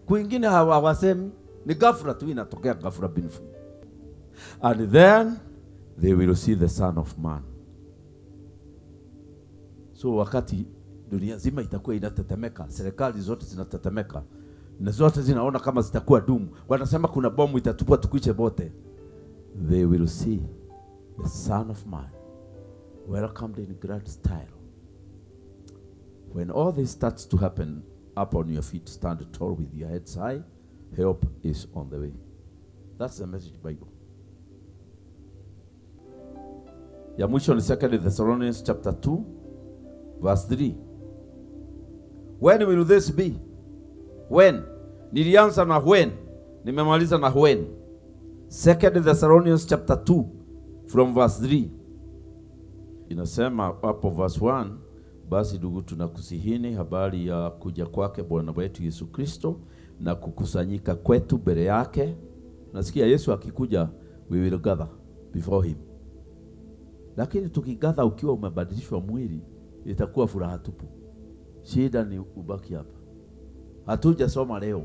Kwingine hawasemi, ni ghafla tu inatokea, ghafla binfu. And then they will see the Son of Man. So wakati dunia nzima itakuwa inatetemeka, serikali zote zinatetemeka, na zote zinaona kama zitakuwa dumu. Wanasema kuna bomu itatupwa tukuiche bote. They will see the Son of Man welcomed in grand style. When all this starts to happen, up on your feet, stand tall with your heads high. Help is on the way. That's the Message Bible. Ya mwisho ni 2 Thessalonians chapter 2 verse 3. When will this be? When? Nilianza na when. Nimemaliza na when. 2 Thessalonians chapter 2 from verse 3. Inasema hapo verse 1, basi ndugu tunakusihini habari ya kuja kwake Bwana wetu Yesu Kristo na kukusanyika kwetu mbele yake. Nasikia Yesu akikuja, we will gather before him. Lakini tukigather ukiwa umebadilishwa mwili, itakuwa furaha tupu. Shida ni ubaki hapa. Hatujasoma leo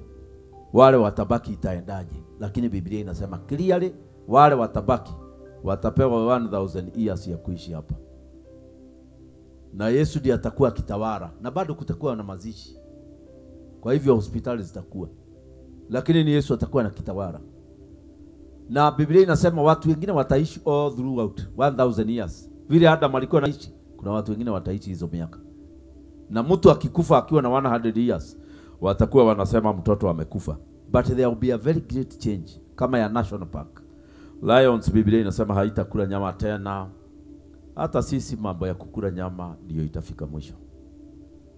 wale watabaki itaendaje, lakini Biblia inasema clearly wale watabaki watapewa 1000 years ya kuishi hapa. Na Yesu ndiye atakuwa kitawala, na bado kutakuwa na mazishi. Kwa hivyo hospitali zitakuwa, lakini ni Yesu atakuwa na kitawala. Na Biblia inasema watu wengine wataishi all throughout 1000 years. Vile Adam alikuwa anaishi, kuna watu wengine wataishi hizo miaka. Na mtu akikufa akiwa na 100 years, watakuwa wanasema mtoto amekufa. But there will be a very great change, kama ya National Park. Lions, Biblia inasema haitakula nyama tena. Hata sisi mambo ya kukula nyama ndio itafika mwisho.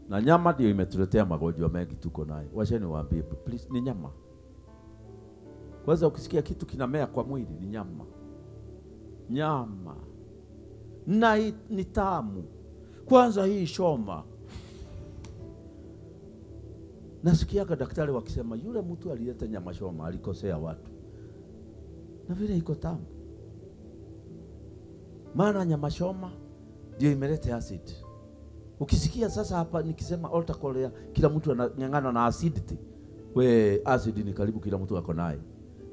Na nyama ndio imetuletea magonjwa mengi tuko nayo. Wacheni waambie, please, ni nyama. Kwanza ukisikia kitu kinamea kwa mwili ni nyama. Nyama. Na ni tamu. Kwanza hii shoma. Nasikiaga daktari wakisema yule mtu alileta nyama shoma alikosea watu. Na vile iko tamu. Maana nyama shoma ndio imeleta acid. Ukisikia sasa hapa nikisema altar call ya kila mtu anang'ang'ana na acidity. We acid ni karibu kila mtu ako naye.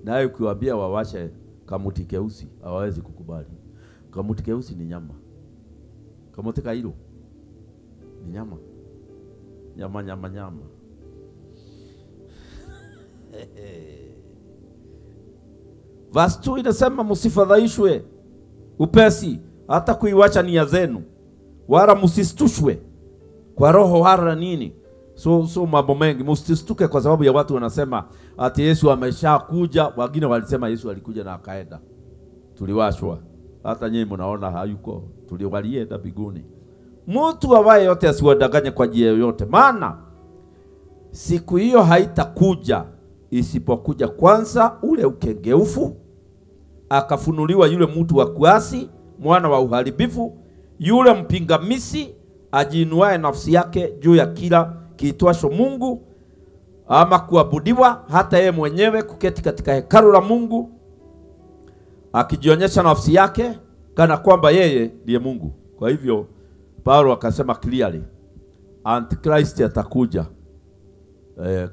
Naye ukiwaambia wawashe kamuti keusi hawawezi kukubali. Kamuti keusi ni nyama. Kamuti kailo ni nyama. Nyama nyama nyama. Verse 2 inasema msifadhaishwe upesi hata kuiwacha nia zenu, wala msistushwe kwa roho wala nini. So mambo mengi, msistuke kwa sababu ya watu wanasema ati Yesu ameshakuja. Wengine walisema Yesu alikuja na akaenda. Tuliwashwa. Hata nyinyi mnaona hayuko, tuliwalienda mbinguni. Mtu awaye yote asiwadanganye kwa njia yoyote, maana siku hiyo haitakuja isipokuja kwanza ule ukengeufu, akafunuliwa yule mtu wa kuasi, mwana wa uharibifu, yule mpingamisi ajiinuaye nafsi yake juu ya kila kiitwacho Mungu ama kuabudiwa, hata yeye mwenyewe kuketi katika hekalu la Mungu akijionyesha nafsi yake kana kwamba yeye ndiye Mungu. Kwa hivyo Paulo akasema clearly Antichrist atakuja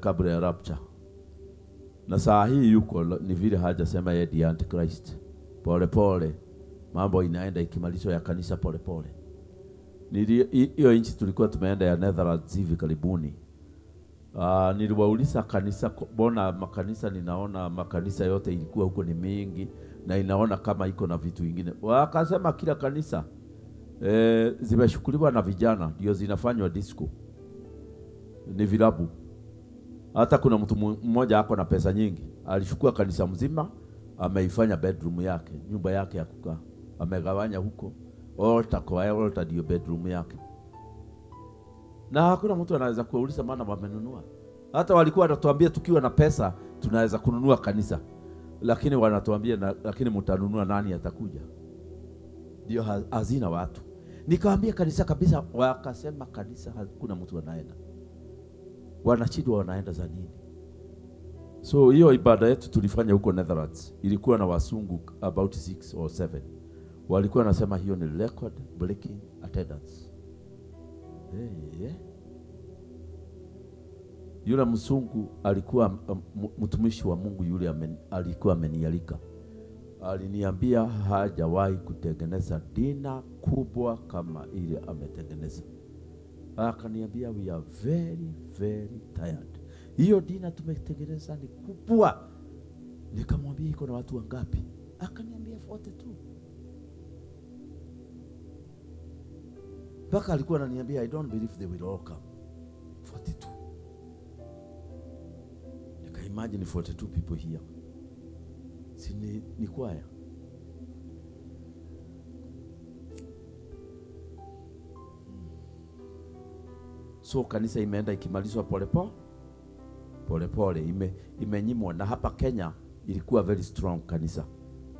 kabla ya rapture. Na saa hii yuko, ni vile hajasema yeye ndiye Antichrist. Pole pole mambo inaenda ikimalizwa ya kanisa pole pole. Hiyo nchi tulikuwa tumeenda ya Netherlands hivi karibuni. Niliwauliza kanisa, mbona makanisa ninaona makanisa yote ilikuwa huko ni mingi na inaona kama iko na vitu vingine. Wakasema kila kanisa zimeshukuliwa na vijana, ndio zinafanywa disco. Ni vilabu. Hata kuna mtu mmoja ako na pesa nyingi, alishukua kanisa mzima, ameifanya bedroom yake, nyumba yake ya kukaa. Amegawanya huko, altar kwa altar ndio bedroom yake. Na hakuna mtu anaweza kuuliza maana wamenunua. Hata walikuwa wanatuambia tukiwa na pesa tunaweza kununua kanisa. Lakini wanatuambia lakini mtanunua nani atakuja? Ndio hazina watu. Nikaambia kanisa kabisa, wakasema kanisa hakuna mtu anaenda. Wanashindwa wanaenda za nini? So hiyo ibada yetu tulifanya huko Netherlands, ilikuwa na wasungu about 6 or 7. Walikuwa nasema hiyo ni record breaking attendance. Hey, yeah. Yule msungu alikuwa mtumishi wa Mungu yule alikuwa amenialika. Aliniambia hajawahi kutengeneza dina kubwa kama ile ametengeneza. Akaniambia we are very very tired. Hiyo dina tumetengeneza ni kubwa. Nikamwambia iko na watu wangapi? Akaniambia 42. Mpaka alikuwa ananiambia I don't believe they will all come. 42. Nika imagine 42 people here. Si ni kwaya. So kanisa imeenda ikimalizwa pole pole. Polepole imenyimwa. Na hapa Kenya ilikuwa very strong kanisa,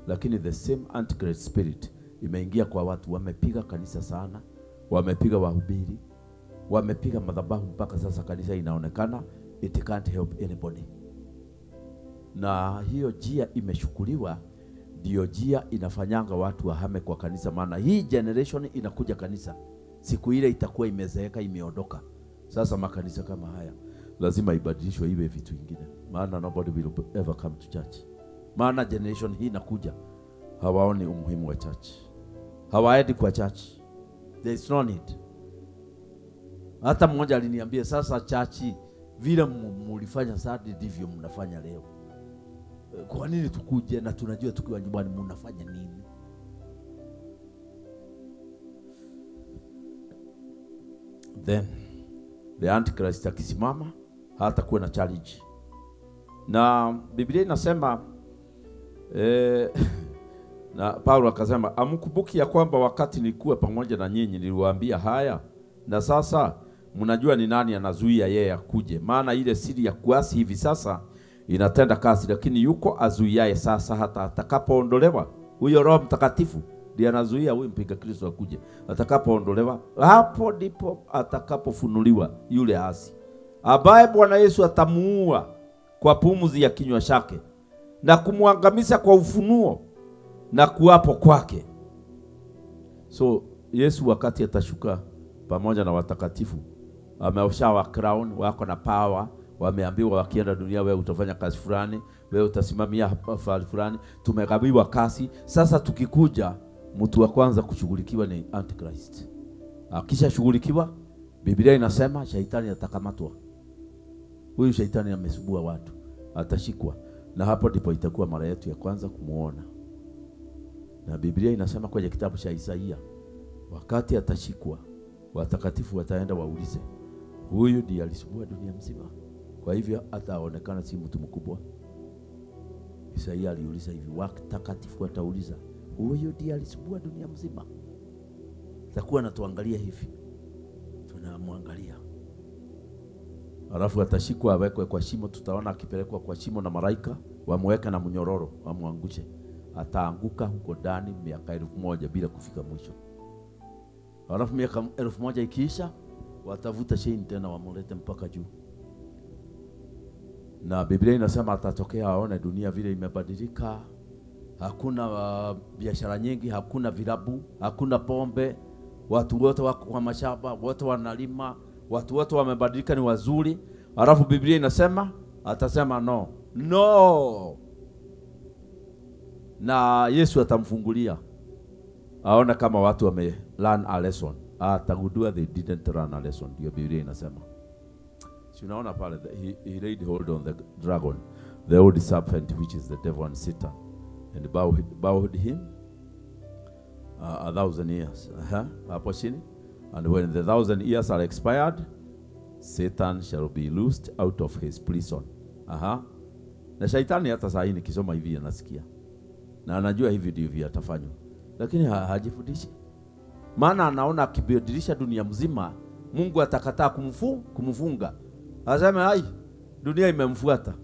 lakini the same antichrist spirit imeingia kwa watu. Wamepiga kanisa sana, wamepiga wahubiri, wamepiga madhabahu, mpaka sasa kanisa inaonekana it can't help anybody. Na hiyo njia imeshukuliwa, ndio njia inafanyanga watu wahame kwa kanisa. Maana hii generation inakuja kanisa, siku ile itakuwa imezeeka, imeondoka. Sasa makanisa kama haya lazima ibadilishwe iwe vitu vingine, maana nobody will ever come to church. Maana generation hii inakuja hawaoni umuhimu wa church, hawaendi kwa church, there is no need. Hata mmoja aliniambia, sasa church vile mulifanya sasa ndivyo mnafanya leo. Kwa nini tukuje na tunajua tukiwa nyumbani mnafanya nini? Then the Antichrist akisimama hatakuwa na challenge. Na Biblia inasema na Paulo akasema, amkumbuki ya kwamba wakati nilikuwa pamoja na nyinyi niliwaambia haya, na sasa mnajua ni nani anazuia yeye akuje. Maana ile siri ya kuasi hivi sasa inatenda kazi, lakini yuko azuiaye sasa hata atakapoondolewa. Huyo Roho Mtakatifu ndiye anazuia huyu mpinga Kristo akuje. Atakapoondolewa, hapo ndipo atakapofunuliwa yule asi, ambaye Bwana Yesu atamuua kwa pumzi ya kinywa chake na kumwangamiza kwa ufunuo na kuwapo kwake. So Yesu wakati atashuka pamoja na watakatifu, amewashawa crown, wako na power, wameambiwa wakienda dunia, wewe utafanya kazi fulani, wewe utasimamia hapa fulani, tumegawiwa kazi. Sasa tukikuja, mtu wa kwanza kushughulikiwa ni Antichrist. Akisha shughulikiwa, Biblia inasema shaitani atakamatwa. Huyu shaitani amesubua watu, atashikwa. Na hapo ndipo itakuwa mara yetu ya kwanza kumuona. Na Biblia inasema kwenye kitabu cha Isaia, wakati atashikwa, watakatifu wataenda waulize, huyu ndiye alisubua dunia mzima? Kwa hivyo ataonekana si mtu mkubwa. Isaia aliuliza hivi, watakatifu watauliza, huyu ndiye alisubua dunia mzima? Atakuwa anatuangalia hivi, tunamwangalia. Alafu atashikwa awekwe kwa shimo. Tutaona akipelekwa kwa shimo na malaika, wamweke na mnyororo, wamwangushe. Ataanguka huko ndani miaka 1000 bila kufika mwisho. Alafu miaka 1000 ikiisha, watavuta chain tena wamlete mpaka juu. Na Biblia inasema atatokea aone dunia vile imebadilika. Hakuna biashara nyingi, hakuna vilabu, hakuna pombe, watu wote wako kwa mashamba, wote wanalima, watu wote wamebadilika, ni wazuri. Alafu Biblia inasema atasema no, no. Na Yesu atamfungulia aona kama watu wame learn a lesson. Atagundua they didn't learn a lesson. Ndio Biblia inasema. Si unaona pale, he laid hold on the dragon, the old serpent, which is the devil and Satan, and bowed him 1,000 years. Hapo chini. And when the 1,000 years are expired, Satan shall be loosed out of his prison. Na shaitani hata saa hii nikisoma hivi anasikia, na anajua hivi ndivyo atafanywa, lakini hajifundishi. Maana anaona akibadilisha dunia mzima, Mungu atakataa kumfunga. Aseme ai, dunia imemfuata,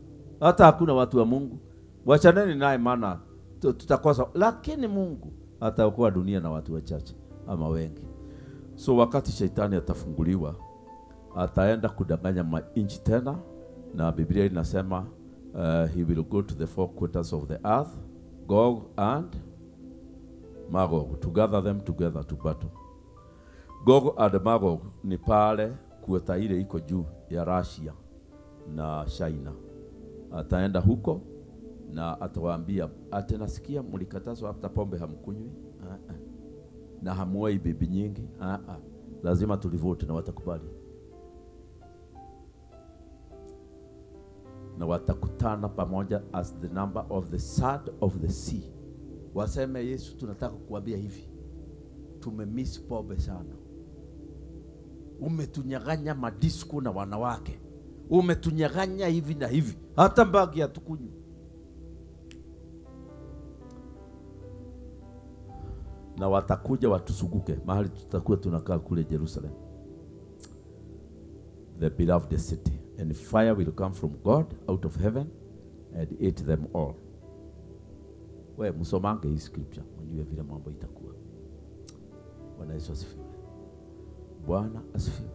hata hakuna watu wa Mungu, wachaneni naye maana tutakosa. Lakini Mungu ataokoa dunia na watu wachache ama wengi. So wakati shaitani atafunguliwa, ataenda kudanganya mainchi tena. Na Biblia inasema he will go to the four quarters of the earth, Gog and Magog, to gather them together to battle. Gog and Magog ni pale kuota ile iko juu ya Russia na China. Ataenda huko na atawaambia, atenasikia mlikatazwa hata pombe hamkunywi, na hamuoi bibi nyingi, lazima tulivote, na watakubali. Na watakutana pamoja as the number of the sand of the sea. Waseme, Yesu tunataka kukuambia hivi, tumemiss pombe sana, umetunyang'anya madisko na wanawake, umetunyang'anya hivi na hivi, hata mbagi hatukunywi. Na watakuja watusuguke mahali tutakuwa tunakaa kule Jerusalem, the beloved city. And fire will come from God out of heaven and eat them all. We msomange hii scripture, mjue vile mambo itakuwa. Bwana Yesu asifiwe. Bwana asifiwe.